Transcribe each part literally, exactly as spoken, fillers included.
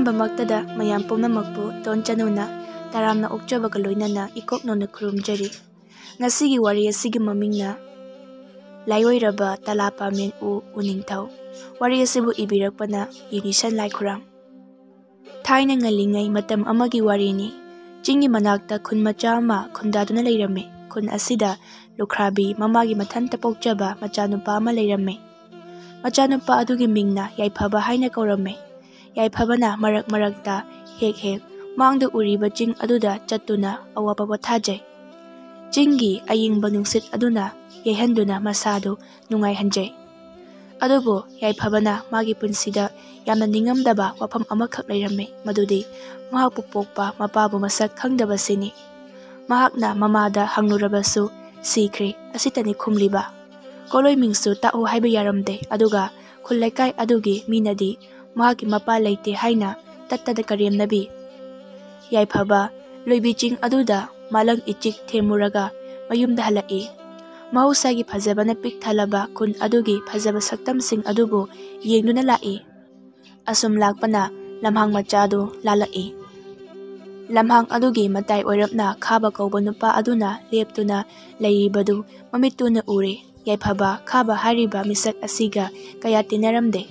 ꯑꯍꯥꯟꯕꯃꯛꯇꯗ ꯃꯌꯥꯝ ꯄꯨꯝꯅꯃꯛꯄꯨ ꯇꯣꯟ ꯆꯅꯨꯅ ꯇꯔꯥꯝꯅ ꯑꯣꯛꯆꯕꯒ ꯂꯣꯏꯅꯅ ꯏꯀꯣꯛ ꯅꯧꯅ ꯈꯨꯔꯨꯝꯖꯔꯤ꯫ ꯉꯁꯤꯒꯤ ꯋꯥꯔꯤ ꯑꯁꯤꯒꯤ ꯃꯃꯤꯡꯅ ꯂꯥꯏꯑꯣꯏꯔꯕ ꯇꯂꯥ ꯄꯥꯃꯦꯟ ꯎ ꯎꯅꯤꯡꯊꯧ꯫ ꯋꯥꯔꯤ ꯑꯁꯤꯕꯨ ꯏꯕꯤꯔꯛꯄꯅ ꯌꯨꯅꯤꯁꯟ ꯂꯥꯏꯈꯨꯔꯥꯝ꯫ ꯊꯥꯏꯅ ꯉꯜꯂꯤꯉꯩ ꯃꯇꯝ ꯑꯃꯒꯤ ꯋꯥꯔꯤꯅꯤ꯫ ꯆꯤꯡꯒꯤ ꯃꯅꯥꯛꯇ ꯈꯨꯟ ꯃꯆꯥ ꯑꯃ ꯈꯨꯟꯗꯥꯗꯨꯅ ꯂꯩꯔꯝꯃꯤ꯫ ꯈꯨꯟ ꯑꯁꯤꯗ ꯂꯨꯈ꯭ꯔꯥꯕꯤ ꯃꯃꯥꯒꯤ ꯃꯊꯟꯇ ꯄꯣꯛꯆꯕ ꯃꯆꯥꯅꯨꯄꯥ ꯑꯃ ꯂꯩꯔꯝꯃꯤ꯫ ꯃꯆꯥꯅꯨꯄꯥ ꯑꯗꯨꯒꯤ ꯃꯤꯡꯅ ꯌꯥꯏꯐꯕ ꯍꯥꯏꯅ ꯀꯧꯔꯝꯃꯤ꯫ ꯌꯥꯏꯐꯕꯅ ꯃꯔꯛ ꯃꯔꯛꯇ ꯍꯦꯛ ꯍꯦꯛ ꯃꯥꯡꯗ ꯎꯔꯤꯕ ꯆꯤꯡ ꯑꯗꯨꯗ ꯆꯠꯇꯨꯅ ꯑꯋꯥꯕ ꯄꯣꯊꯥꯖꯩ꯫ ꯆꯤꯡꯒꯤ ꯑꯌꯤꯡꯕ ꯅꯨꯡꯁꯤꯠ ꯑꯗꯨꯅ ꯌꯩꯍꯟꯗꯨꯅ ꯃꯁꯥꯗꯨ ꯅꯨꯡꯉꯥꯏꯍꯟꯖꯩ꯫ ꯑꯗꯨꯕꯨ ꯌꯥꯏꯐꯕꯅ ꯃꯥꯒꯤ ꯄꯨꯟꯁꯤꯗ ꯌꯥꯝꯅ ꯅꯤꯡꯉꯝꯗꯕ ꯋꯥꯐꯝ ꯑꯃꯈꯛ ꯂꯩꯔꯝꯃꯤ, ꯃꯗꯨꯗꯤ ꯃꯍꯥꯛꯄꯨ ꯄꯣꯛꯄ ꯃꯄꯥꯕꯨ ꯃꯁꯛ ꯈꯪꯗꯕꯁꯤꯅꯤ꯫ ꯃꯍꯥꯛꯅ ꯃꯃꯥꯗ ꯍꯪꯂꯨꯔꯕꯁꯨ "ꯁꯤꯈ꯭ꯔꯦ" ꯑꯁꯤꯇꯅꯤ ꯈꯨꯝꯂꯤꯕ꯫ ꯀꯣꯂꯣꯏ ꯃꯤꯡꯁꯨ ꯇꯥꯛꯎ ꯍꯥꯏꯕ ꯌꯥꯔꯝꯗꯦ, ꯑꯗꯨꯒ ꯈꯨꯜ ꯂꯩꯀꯥꯏ ꯑꯗꯨꯒꯤ ꯃꯤꯅꯗꯤ ꯃꯍꯥꯛꯀꯤ ꯃꯄꯥ ꯂꯩꯇꯦ ꯍꯥꯏꯅ ꯇꯠꯇꯅ ꯀꯔꯦꯝꯅꯕꯤ꯫ ꯌꯥꯏꯐꯕ ꯂꯣꯏꯕꯤ ꯆꯤꯡ ꯑꯗꯨꯗ ꯃꯥꯂꯪ ꯏꯆꯤꯛ ꯊꯦꯝꯃꯨꯔꯒ ꯃꯌꯨꯝꯗ ꯍꯜꯂꯛꯏ꯫ ꯃꯍꯧꯁꯥꯒꯤ ꯐꯖꯕꯅ ꯄꯤꯛ ꯊꯜꯂꯕ ꯈꯨꯟ ꯑꯗꯨꯒꯤ ꯐꯖꯕ ꯁꯛꯇꯝꯁꯤꯡ ꯑꯗꯨꯕꯨ ꯌꯦꯡꯗꯨꯅ ꯂꯥꯛꯏ꯫ ꯑꯁꯨꯝ ꯂꯥꯛꯄꯅ ꯂꯝꯍꯥꯡ ꯃꯆꯥꯗꯨ ꯂꯥꯜꯂꯛꯏ꯫ ꯂꯝꯍꯥꯡ ꯑꯗꯨꯒꯤ ꯃꯇꯥꯏ ꯑꯣꯏꯔꯞꯅ ꯈꯥꯕ ꯀꯧꯕ ꯅꯨꯄꯥ ꯑꯗꯨꯅ ꯂꯦꯞꯇꯨꯅ ꯂꯩꯔꯤꯕꯗꯨ ꯃꯃꯤꯠꯇꯨꯅ ꯎꯔꯦ꯫ ꯌꯥꯏꯐꯕ ꯈꯥꯕ ꯍꯥꯏꯔꯤꯕ ꯃꯤꯁꯛ ꯑꯁꯤꯒ ꯀꯌꯥ ꯇꯤꯟꯅꯔꯝꯗꯦ꯫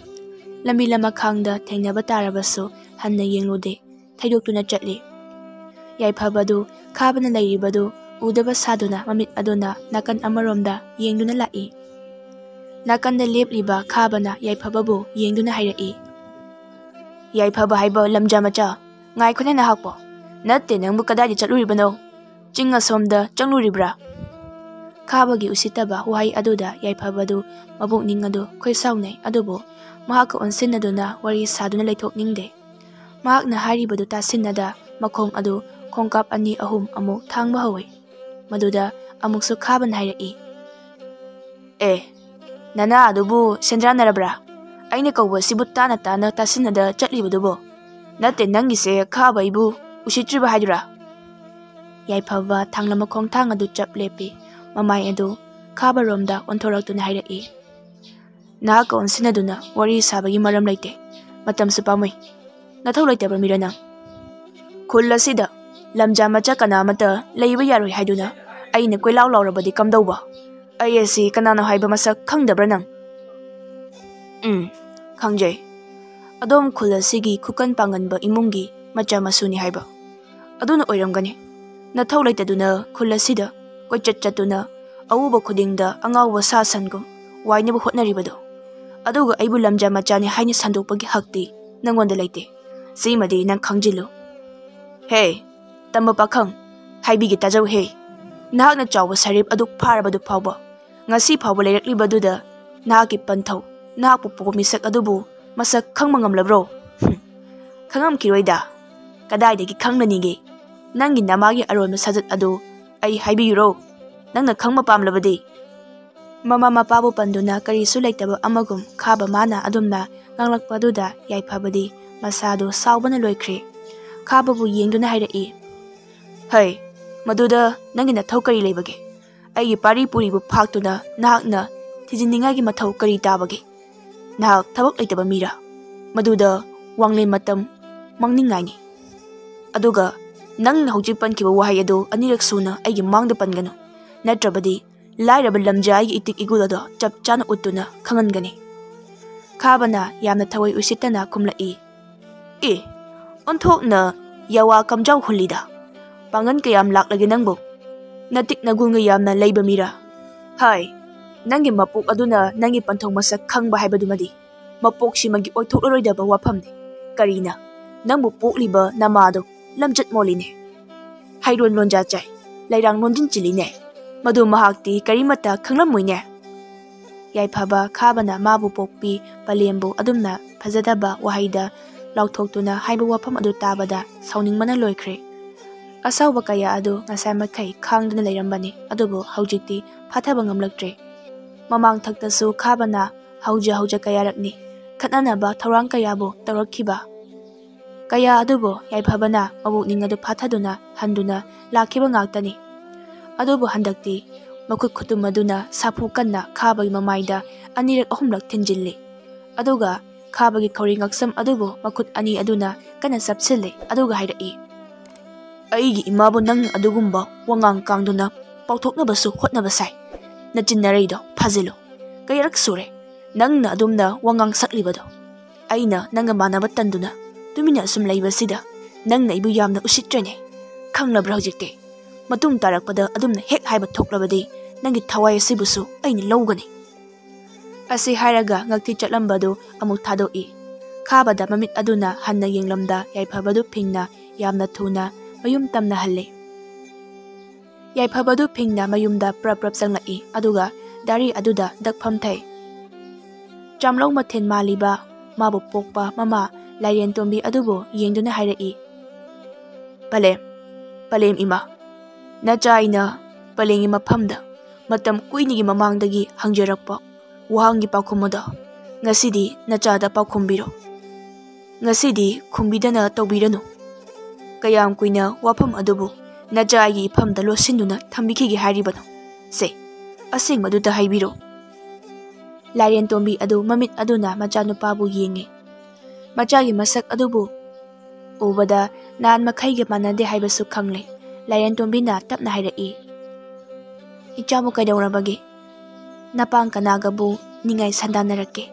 ꯂꯝꯕꯤ ꯂꯃꯈꯥꯡꯗ ꯊꯦꯡꯅꯕ ꯇꯥꯔꯕꯁꯨ ꯍꯟꯅ ꯌꯦꯡꯂꯨꯗꯦ꯫ ꯊꯩꯗꯣꯛꯇꯨꯅ ꯆꯠꯂꯤ꯫ ꯌꯥꯏꯐꯕꯗꯨ ꯈꯥꯕꯅ ꯂꯩꯔꯤꯕꯗꯨ ꯎꯗꯕ ꯁꯥꯗꯨꯅ ꯃꯃꯤꯠ ꯑꯗꯨꯅ ꯅꯥꯀꯟ ꯑꯃꯔꯣꯝꯗ ꯌꯦꯡꯗꯨꯅ ꯂꯥꯛꯏ꯫ ꯅꯥꯀꯟꯗ ꯂꯦꯞꯂꯤꯕ ꯈꯥꯕꯅ ꯌꯥꯏꯐꯕꯕꯨ ꯌꯦꯡꯗꯨꯅ ꯍꯥꯏꯔꯛꯏ, "ꯌꯥꯏꯐꯕ ꯍꯥꯏꯕ ꯂꯝꯖꯥ ꯃꯆꯥ, ꯉꯥꯏꯈꯣꯅꯦ ꯅꯍꯥꯛꯄꯣ꯫ ꯅꯠꯇꯦ, ꯅꯪꯕꯨ ꯀꯗꯥꯏꯗ ꯆꯠꯂꯨꯔꯤꯕꯅꯣ? ꯆꯤꯡ ꯑꯁꯣꯝꯗ ꯆꯪꯂꯨꯔꯤꯕ꯭ꯔꯥ?" ꯈꯥꯕꯒꯤ ꯎꯁꯤꯠꯇꯕ ꯋꯥꯍꯩ ꯑꯗꯨꯗ ꯌꯥꯏꯐꯕꯗꯨ ꯃꯕꯨꯛꯅꯤꯡ ꯑꯗꯨ ꯈꯣꯏꯁꯥꯎꯅꯩ, ꯑꯗꯨꯕꯨ ꯃꯍꯥꯛꯀ ꯑꯣꯟꯁꯤꯟꯅꯗꯨꯅ ꯋꯥꯔꯤ ꯁꯥꯗꯨꯅ ꯂꯩꯊꯣꯛꯅꯤꯡꯗꯦ꯫ ꯃꯍꯥꯛꯅ ꯍꯥꯏꯔꯤꯕꯗꯨ ꯇꯥꯁꯤꯟꯅꯗ ꯃꯈꯣꯡ ꯑꯗꯨ ꯈꯣꯡꯀꯥꯞ ꯑꯅꯤ ꯑꯍꯨꯝ ꯑꯃꯨꯛ ꯊꯥꯡꯕ ꯍꯧꯏ꯫ ꯃꯗꯨꯗ ꯑꯃꯨꯛꯁꯨ ꯈꯥꯕꯅ ꯍꯥꯏꯔꯛꯏ, "ꯑꯦ, ꯅꯅꯥ ꯑꯗꯨꯕꯨ ꯁꯦꯟꯗ꯭ꯔꯥꯟꯅꯔꯕ꯭ꯔꯥ? ꯑꯩꯅ ꯀꯧꯕꯁꯤꯕꯨ ꯇꯥꯅ ꯇꯥꯅ ꯇꯥꯁꯤꯟꯅꯗ ꯆꯠꯂꯤꯕꯗꯨꯕꯨ? ꯅꯠꯇꯦ, ꯅꯪꯒꯤꯁꯦ ꯈꯥꯕ ꯑꯩꯕꯨ ꯎꯁꯤꯠꯇ꯭ꯔꯤꯕ ꯍꯥꯏꯗꯨꯔꯥ?" ꯌꯥꯏꯐꯕ ꯊꯥꯡꯂꯝꯕ ꯈꯣꯡꯊꯥꯡ ꯑꯗꯨ ꯆꯞ ꯂꯦꯞꯄꯤ꯫ ꯃꯃꯥꯏ ꯑꯗꯨ ꯈꯥꯕꯔꯣꯝꯗ ꯑꯣꯟꯊꯣꯔꯛꯇꯨꯅ ꯍꯥꯏꯔꯛꯏ, "ꯅꯍꯥꯛꯀ ꯑꯣꯟꯁꯤꯟꯅꯗꯨꯅ ꯋꯥꯔꯤ ꯁꯥꯕꯒꯤ ꯃꯔꯝ ꯂꯩꯇꯦ꯫ ꯃꯇꯝꯁꯨ ꯄꯥꯝꯃꯨꯏ꯫ ꯅꯊꯧ ꯂꯩꯇꯕ ꯃꯤꯔ ꯅꯪ? ꯈꯨꯜ ꯑꯁꯤꯗ ꯂꯝꯖꯥ ꯃꯆꯥ ꯀꯅꯥ ꯑꯃꯠꯇ ꯂꯩꯕ ꯌꯥꯔꯣꯏ ꯍꯥꯏꯗꯨꯅ ꯑꯩꯅ ꯀꯣꯏꯂꯥꯎ ꯂꯥꯎꯔꯕꯗꯤ ꯀꯝꯗꯧꯕ? ꯑꯩ ꯑꯁꯤ ꯀꯅꯥꯅꯣ ꯍꯥꯏꯕ ꯃꯁꯛ ꯈꯪꯗꯕ꯭ꯔꯥ ꯅꯪ? ꯎꯝ, ꯈꯪꯖꯩ꯫ ꯑꯗꯣꯝ ꯈꯨꯜ ꯑꯁꯤꯒꯤ ꯈꯨꯀꯟ ꯄꯥꯡꯒꯟꯕ ꯏꯃꯨꯡꯒꯤ ꯃꯆꯥ ꯃꯁꯨꯅꯤ ꯍꯥꯏꯕ꯫ ꯑꯗꯨꯅ ꯑꯣꯏꯔꯝꯒꯅꯤ꯫ ꯅꯊꯧ ꯂꯩꯇꯗꯨꯅ ꯈꯨꯜ ꯑꯁꯤꯗ ꯀꯣꯏꯆꯠ ꯆꯠꯇꯨꯅ ꯑꯎꯕ ꯈꯨꯗꯤꯡꯗ ꯑꯉꯥꯎꯕ ꯁꯥ ꯁꯟꯒꯨꯝ ꯋꯥꯏꯅꯕ ꯍꯣꯠꯅꯔꯤꯕꯗꯣ꯫ ꯑꯗꯨꯒ ꯑꯩꯕꯨ ꯂꯝꯖꯥ ꯃꯆꯥꯅꯤ ꯍꯥꯏꯅ ꯁꯟꯗꯣꯛꯄꯒꯤ ꯍꯛꯇꯤ ꯅꯪꯉꯣꯟꯗ ꯂꯩꯇꯦ꯫ ꯁꯤꯃꯗꯤ ꯅꯪ ꯈꯪꯖꯤꯜꯂꯨ꯫ ꯍꯦ, ꯇꯝꯕ ꯄꯥꯈꯪ, ꯍꯥꯏꯕꯤꯒꯦ ꯇꯥꯖꯧ ꯍꯦ꯫ ꯅꯍꯥꯛꯅ ꯆꯥꯎꯕ ꯁꯔꯤꯞ ꯑꯗꯨ ꯐꯥꯔꯕꯗꯨ ꯐꯥꯎꯕ, ꯉꯁꯤ ꯐꯥꯎꯕ ꯂꯩꯔꯛꯂꯤꯕꯗꯨꯗ ꯅꯍꯥꯛꯀꯤ ꯄꯟꯊꯧ, ꯅꯍꯥꯛꯄꯨ ꯄꯣꯛꯄ ꯃꯤꯁꯛ ꯑꯗꯨꯕꯨ ꯃꯁꯛ ꯈꯪꯕ ꯉꯝꯂꯕ꯭ꯔꯣ? ꯍꯨꯝ, ꯈꯪꯉꯝꯈꯤꯔꯣꯏꯗ꯫ ꯀꯗꯥꯏꯗꯒꯤ ꯈꯪꯂꯅꯤꯒꯦ? ꯅꯪꯒꯤ ꯅꯃꯥꯒꯤ ꯑꯔꯣꯟꯕ ꯁꯥꯖꯠ ꯑꯗꯨ ꯑꯩ ꯍꯥꯏꯕꯤꯌꯨꯔꯣ? ꯅꯪꯅ ꯈꯪꯕ ꯄꯥꯝꯂꯕꯗꯤ? ꯃꯃꯥ ꯃꯄꯥꯕꯨ ꯄꯟꯗꯨꯅ ꯀꯔꯤꯁꯨ ꯂꯩꯇꯕ ꯑꯃꯒꯨꯝ ꯈꯥꯕ ꯃꯥꯅ ꯑꯗꯨꯝꯅ ꯉꯥꯡꯂꯛꯄ ꯑꯗꯨꯗ ꯌꯥꯏꯐꯕꯗꯤ ꯃꯁꯥꯗꯨ ꯁꯥꯎꯕꯅ ꯂꯣꯏꯈ꯭ꯔꯦ꯫ ꯈꯥꯕꯕꯨ ꯌꯦꯡꯗꯨꯅ ꯍꯥꯏꯔꯛꯏ, "ꯍꯩ, ꯃꯗꯨꯗ ꯅꯪꯒꯤ ꯅꯊꯧ ꯀꯔꯤ ꯂꯩꯕꯒꯦ? ꯑꯩꯒꯤ ꯄꯥꯔꯤ ꯄꯨꯔꯤꯕꯨ ꯐꯥꯛꯇꯨꯅ ꯅꯍꯥꯛꯅ ꯊꯤꯖꯤꯟꯅꯤꯡꯉꯥꯏꯒꯤ ꯃꯊꯧ ꯀꯔꯤ ꯇꯥꯕꯒꯦ? ꯅꯍꯥꯛ ꯊꯕꯛ ꯂꯩꯇꯕ ꯃꯤꯔꯥ? ꯃꯗꯨꯗ ꯋꯥꯡꯂꯦꯟ ꯃꯇꯝ ꯃꯥꯡꯅꯤꯡꯉꯥꯏꯅꯤ꯫ ꯑꯗꯨꯒ ꯅꯪꯅ ꯍꯧꯖꯤꯛ ꯄꯟꯈꯤꯕ ꯋꯥꯍꯩ ꯑꯗꯨ ꯑꯅꯤꯔꯛ ꯁꯨꯅ ꯑꯩꯒꯤ ꯃꯥꯡꯗ ꯄꯟꯒꯅꯨ, ꯅꯠꯇ꯭ꯔꯕꯗꯤ ꯂꯥꯏꯔꯕ ꯂꯝꯖꯥꯏꯒꯤ ꯏꯇꯤꯛ ꯏꯒꯨꯜ ꯑꯗꯣ ꯆꯞ ꯆꯥꯅ ꯎꯠꯇꯨꯅ ꯈꯪꯍꯟꯒꯅꯤ꯫" ꯈꯥꯕꯅ ꯌꯥꯝꯅ ꯊꯋꯥꯏ ꯎꯁꯤꯠꯇꯅ ꯈꯨꯝꯂꯛꯏ, "ꯑꯦ, ꯑꯣꯟꯊꯣꯛꯅ ꯌꯥꯋꯥ ꯀꯝꯖꯥꯎ ꯍꯨꯜꯂꯤꯗ꯫ ꯄꯥꯡꯒꯜ ꯀꯌꯥꯝ ꯂꯥꯛꯂꯒꯦ ꯅꯪꯕꯨ? ꯅꯇꯤꯛ ꯅꯒꯨꯟꯒ ꯌꯥꯝꯅ ꯂꯩꯕ ꯃꯤꯔꯥ? ꯍꯥꯏ, ꯅꯪꯒꯤ ꯃꯄꯣꯛ ꯑꯗꯨꯅ ꯅꯪꯒꯤ ꯄꯟꯊꯧ ꯃꯁꯛ ꯈꯪꯕ ꯍꯥꯏꯕꯗꯨꯃꯗꯤ ꯃꯄꯣꯛꯁꯤꯃꯒꯤ ꯑꯣꯏꯊꯣꯛꯂꯔꯣꯏꯗꯕ ꯋꯥꯐꯝꯅꯤ꯫ ꯀꯔꯤꯅ? ꯅꯪꯕꯨ ꯄꯣꯛꯂꯤꯕ ꯅꯃꯥꯗꯣ ꯂꯝꯆꯠ ꯃꯣꯜꯂꯤꯅꯦ꯫ ꯍꯩꯔꯣꯟ ꯂꯣꯟꯖꯥ ꯆꯥꯏ, ꯂꯩꯔꯥꯡ ꯂꯣꯟꯖꯤꯟ ꯆꯤꯜꯂꯤꯅꯦ꯫ ꯃꯗꯨ ꯃꯍꯥꯛꯇꯤ ꯀꯔꯤꯃꯠꯇ ꯈꯪꯂꯝꯃꯣꯏꯅꯦ꯫" ꯌꯥꯏꯐꯕ ꯈꯥꯕꯅ ꯃꯥꯕꯨ ꯄꯣꯛꯄꯤ ꯄꯂꯦꯝꯕꯨ ꯑꯗꯨꯝꯅ ꯐꯖꯗꯕ ꯋꯥꯍꯩꯗ ꯂꯥꯎꯊꯣꯛꯇꯨꯅ ꯍꯥꯏꯕ ꯋꯥꯐꯝ ꯑꯗꯨ ꯇꯥꯕꯗ ꯁꯥꯎꯅꯤꯡꯕꯅ ꯂꯣꯏꯈ꯭ꯔꯦ꯫ ꯑꯁꯥꯎꯕ ꯀꯌꯥ ꯑꯗꯨ ꯉꯁꯥꯏ ꯃꯈꯩ ꯈꯥꯡꯗꯨꯅ ꯂꯩꯔꯝꯕꯅꯤ, ꯑꯗꯨꯕꯨ ꯍꯧꯖꯤꯛꯇꯤ ꯐꯥꯊꯕ ꯉꯝꯂꯛꯇ꯭ꯔꯦ꯫ ꯃꯃꯥꯡ ꯊꯛꯇꯁꯨ ꯈꯥꯕꯅ ꯍꯧꯖ ꯍꯧꯖ ꯀꯌꯥꯔꯛꯅꯤ ꯈꯠꯅꯅꯕ ꯊꯧꯔꯥꯡ ꯀꯌꯥꯕꯨ ꯇꯧꯔꯛꯈꯤꯕ꯫ ꯀꯌꯥ ꯑꯗꯨꯕꯨ ꯌꯥꯏꯐꯕꯅ ꯃꯕꯨꯛꯅꯤꯡ ꯑꯗꯨ ꯐꯥꯊꯗꯨꯅ ꯍꯟꯗꯨꯅ ꯂꯥꯛꯈꯤꯕ ꯉꯥꯛꯇꯅꯤ꯫ ꯑꯗꯨꯕꯨ ꯍꯟꯗꯛꯇꯤ ꯃꯈꯨꯠ ꯈꯨꯇꯨꯝ ꯑꯗꯨꯅ ꯁꯥꯐꯨ ꯀꯟꯅ ꯈꯥꯕꯒꯤ ꯃꯃꯥꯏꯗ ꯑꯅꯤꯔꯛ ꯑꯍꯨꯝꯂꯛ ꯊꯤꯟꯖꯤꯜꯂꯤ꯫ ꯑꯗꯨꯒ ꯈꯥꯕꯒꯤ ꯈꯧꯔꯤ ꯉꯛꯁꯝ ꯑꯗꯨꯕꯨ ꯃꯈꯨꯠ ꯑꯅꯤ ꯑꯗꯨꯅ ꯀꯟꯅ ꯆꯞꯁꯤꯜꯂꯦ, ꯑꯗꯨꯒ ꯍꯥꯏꯔꯛꯏ, "ꯑꯩꯒꯤ ꯏꯃꯥꯕꯨ ꯅꯪꯅ ꯑꯗꯨꯒꯨꯝꯕ ꯋꯥꯉꯥꯡ ꯀꯥꯡꯗꯨꯅ ꯄꯥꯎꯊꯣꯛꯅꯕꯁꯨ ꯍꯣꯠꯅꯕ ꯁꯥꯏ꯫ ꯅꯆꯤꯟ ꯅꯔꯩꯗꯣ ꯐꯥꯖꯤꯜꯂꯨ꯫ ꯀꯌꯥꯔꯛ ꯁꯨꯔꯦ ꯅꯪꯅ ꯑꯗꯨꯝꯅ ꯋꯥꯉꯥꯡ ꯁꯛꯂꯤꯕꯗꯣ? ꯑꯩꯅ ꯅꯪꯒ ꯃꯥꯟꯅꯕ ꯇꯟꯗꯨꯅ ꯇꯨꯃꯤꯟꯅ ꯑꯁꯨꯝ ꯂꯩꯕꯁꯤꯗ ꯅꯪꯅ ꯑꯩꯕꯨ ꯌꯥꯝꯅ ꯎꯁꯤꯠꯇ꯭ꯔꯦꯅꯦ꯫ ꯈꯪꯂꯕ꯭ꯔꯥ ꯍꯧꯖꯤꯛꯇꯤ? ꯃꯇꯨꯡ ꯇꯥꯔꯛꯄꯗ ꯑꯗꯨꯝꯅ ꯍꯦꯛ ꯍꯥꯏꯕ ꯊꯣꯛꯂꯕꯗꯤ ꯅꯪꯒꯤ ꯊꯋꯥꯏ ꯑꯁꯤꯕꯨꯁꯨ ꯑꯩꯅ ꯂꯧꯒꯅꯤ꯫" ꯑꯁꯤ ꯍꯥꯏꯔꯒ ꯉꯛꯊꯤ ꯆꯠꯂꯝꯕꯗꯨ ꯑꯃꯨꯛ ꯊꯥꯗꯣꯛꯏ꯫ ꯈꯥꯕꯗ ꯃꯃꯤꯠ ꯑꯗꯨꯅ ꯍꯟꯅ ꯌꯦꯡꯂꯝꯗ ꯌꯥꯏꯐꯕꯗꯨ ꯐꯤꯡꯅ ꯌꯥꯝꯅ ꯊꯨꯅ ꯃꯌꯨꯝ ꯇꯝꯅ ꯍꯜꯂꯦ꯫ ꯌꯥꯏꯐꯕꯗꯨ ꯐꯤꯡꯅ ꯃꯌꯨꯝꯗ ꯄ꯭ꯔꯞ ꯄ꯭ꯔꯞ ꯆꯪꯂꯛꯏ, ꯑꯗꯨꯒ ꯗꯥꯔꯤ ꯑꯗꯨꯗ ꯗꯛ ꯐꯝꯊꯩ꯫ ꯆꯥꯝꯂꯧ ꯃꯊꯦꯜ ꯃꯥꯜꯂꯤꯕ ꯃꯥꯕꯨ ꯄꯣꯛꯄ ꯃꯃꯥ ꯂꯥꯏꯔꯦꯟ ꯇꯣꯝꯕꯤ ꯑꯗꯨꯕꯨ ꯌꯦꯡꯗꯨꯅ ꯍꯥꯏꯔꯛꯏ, "ꯄꯂꯦꯝ, ꯄꯂꯦꯝ ꯏꯃꯥ, ꯅꯆꯥ ꯑꯩꯅ ꯄꯂꯦꯝꯒꯤ ꯃꯐꯝꯗ ꯃꯇꯝ ꯀꯨꯏꯅꯒꯤ ꯃꯃꯥꯡꯗꯒꯤ ꯍꯪꯖꯔꯛꯄ ꯋꯥꯍꯪꯒꯤ ꯄꯥꯎꯈꯨꯝ ꯑꯗꯣ ꯉꯁꯤꯗꯤ ꯅꯆꯥꯗ ꯄꯥꯎꯈꯨꯝꯕꯤꯔꯣ꯫ ꯉꯁꯤꯗꯤ ꯈꯨꯝꯕꯤꯗꯅ ꯇꯧꯕꯤꯔꯅꯨ꯫ ꯀꯌꯥꯝ ꯀꯨꯏꯅ ꯋꯥꯐꯝ ꯑꯗꯨꯕꯨ ꯅꯆꯥ ꯑꯩꯒꯤ ꯏꯐꯝꯗ ꯂꯣꯠꯁꯤꯟꯗꯨꯅ ꯊꯝꯕꯤꯈꯤꯒꯦ ꯍꯥꯏꯔꯤꯕꯅꯣ? ꯁꯦ, ꯑꯁꯦꯡꯕꯗꯨꯗ ꯍꯥꯏꯕꯤꯔꯣ꯫" ꯂꯥꯏꯔꯦꯟ ꯇꯣꯝꯕꯤ ꯑꯗꯨ ꯃꯃꯤꯠ ꯑꯗꯨꯅ ꯃꯆꯥꯅꯨꯄꯥꯕꯨ ꯌꯦꯡꯉꯤ꯫ ꯃꯆꯥꯒꯤ ꯃꯁꯛ ꯑꯗꯨꯕꯨ ꯎꯕꯗ ꯅꯍꯥꯟ ꯃꯈꯩꯒ ꯃꯥꯟꯅꯗꯦ ꯍꯥꯏꯕꯁꯨ ꯈꯪꯂꯦ꯫ ꯂꯥꯏꯔꯦꯟ ꯇꯣꯝꯕꯤꯅ ꯇꯞꯅ ꯍꯥꯏꯔꯛꯏ, "ꯏꯆꯥꯕꯨ ꯀꯩꯗꯧꯔꯕꯒꯦ? ꯅꯄꯥꯡ ꯀꯅꯥꯒꯕꯨ ꯅꯤꯡꯉꯥꯏ ꯁꯟꯗꯥꯅꯔꯛꯀꯦ?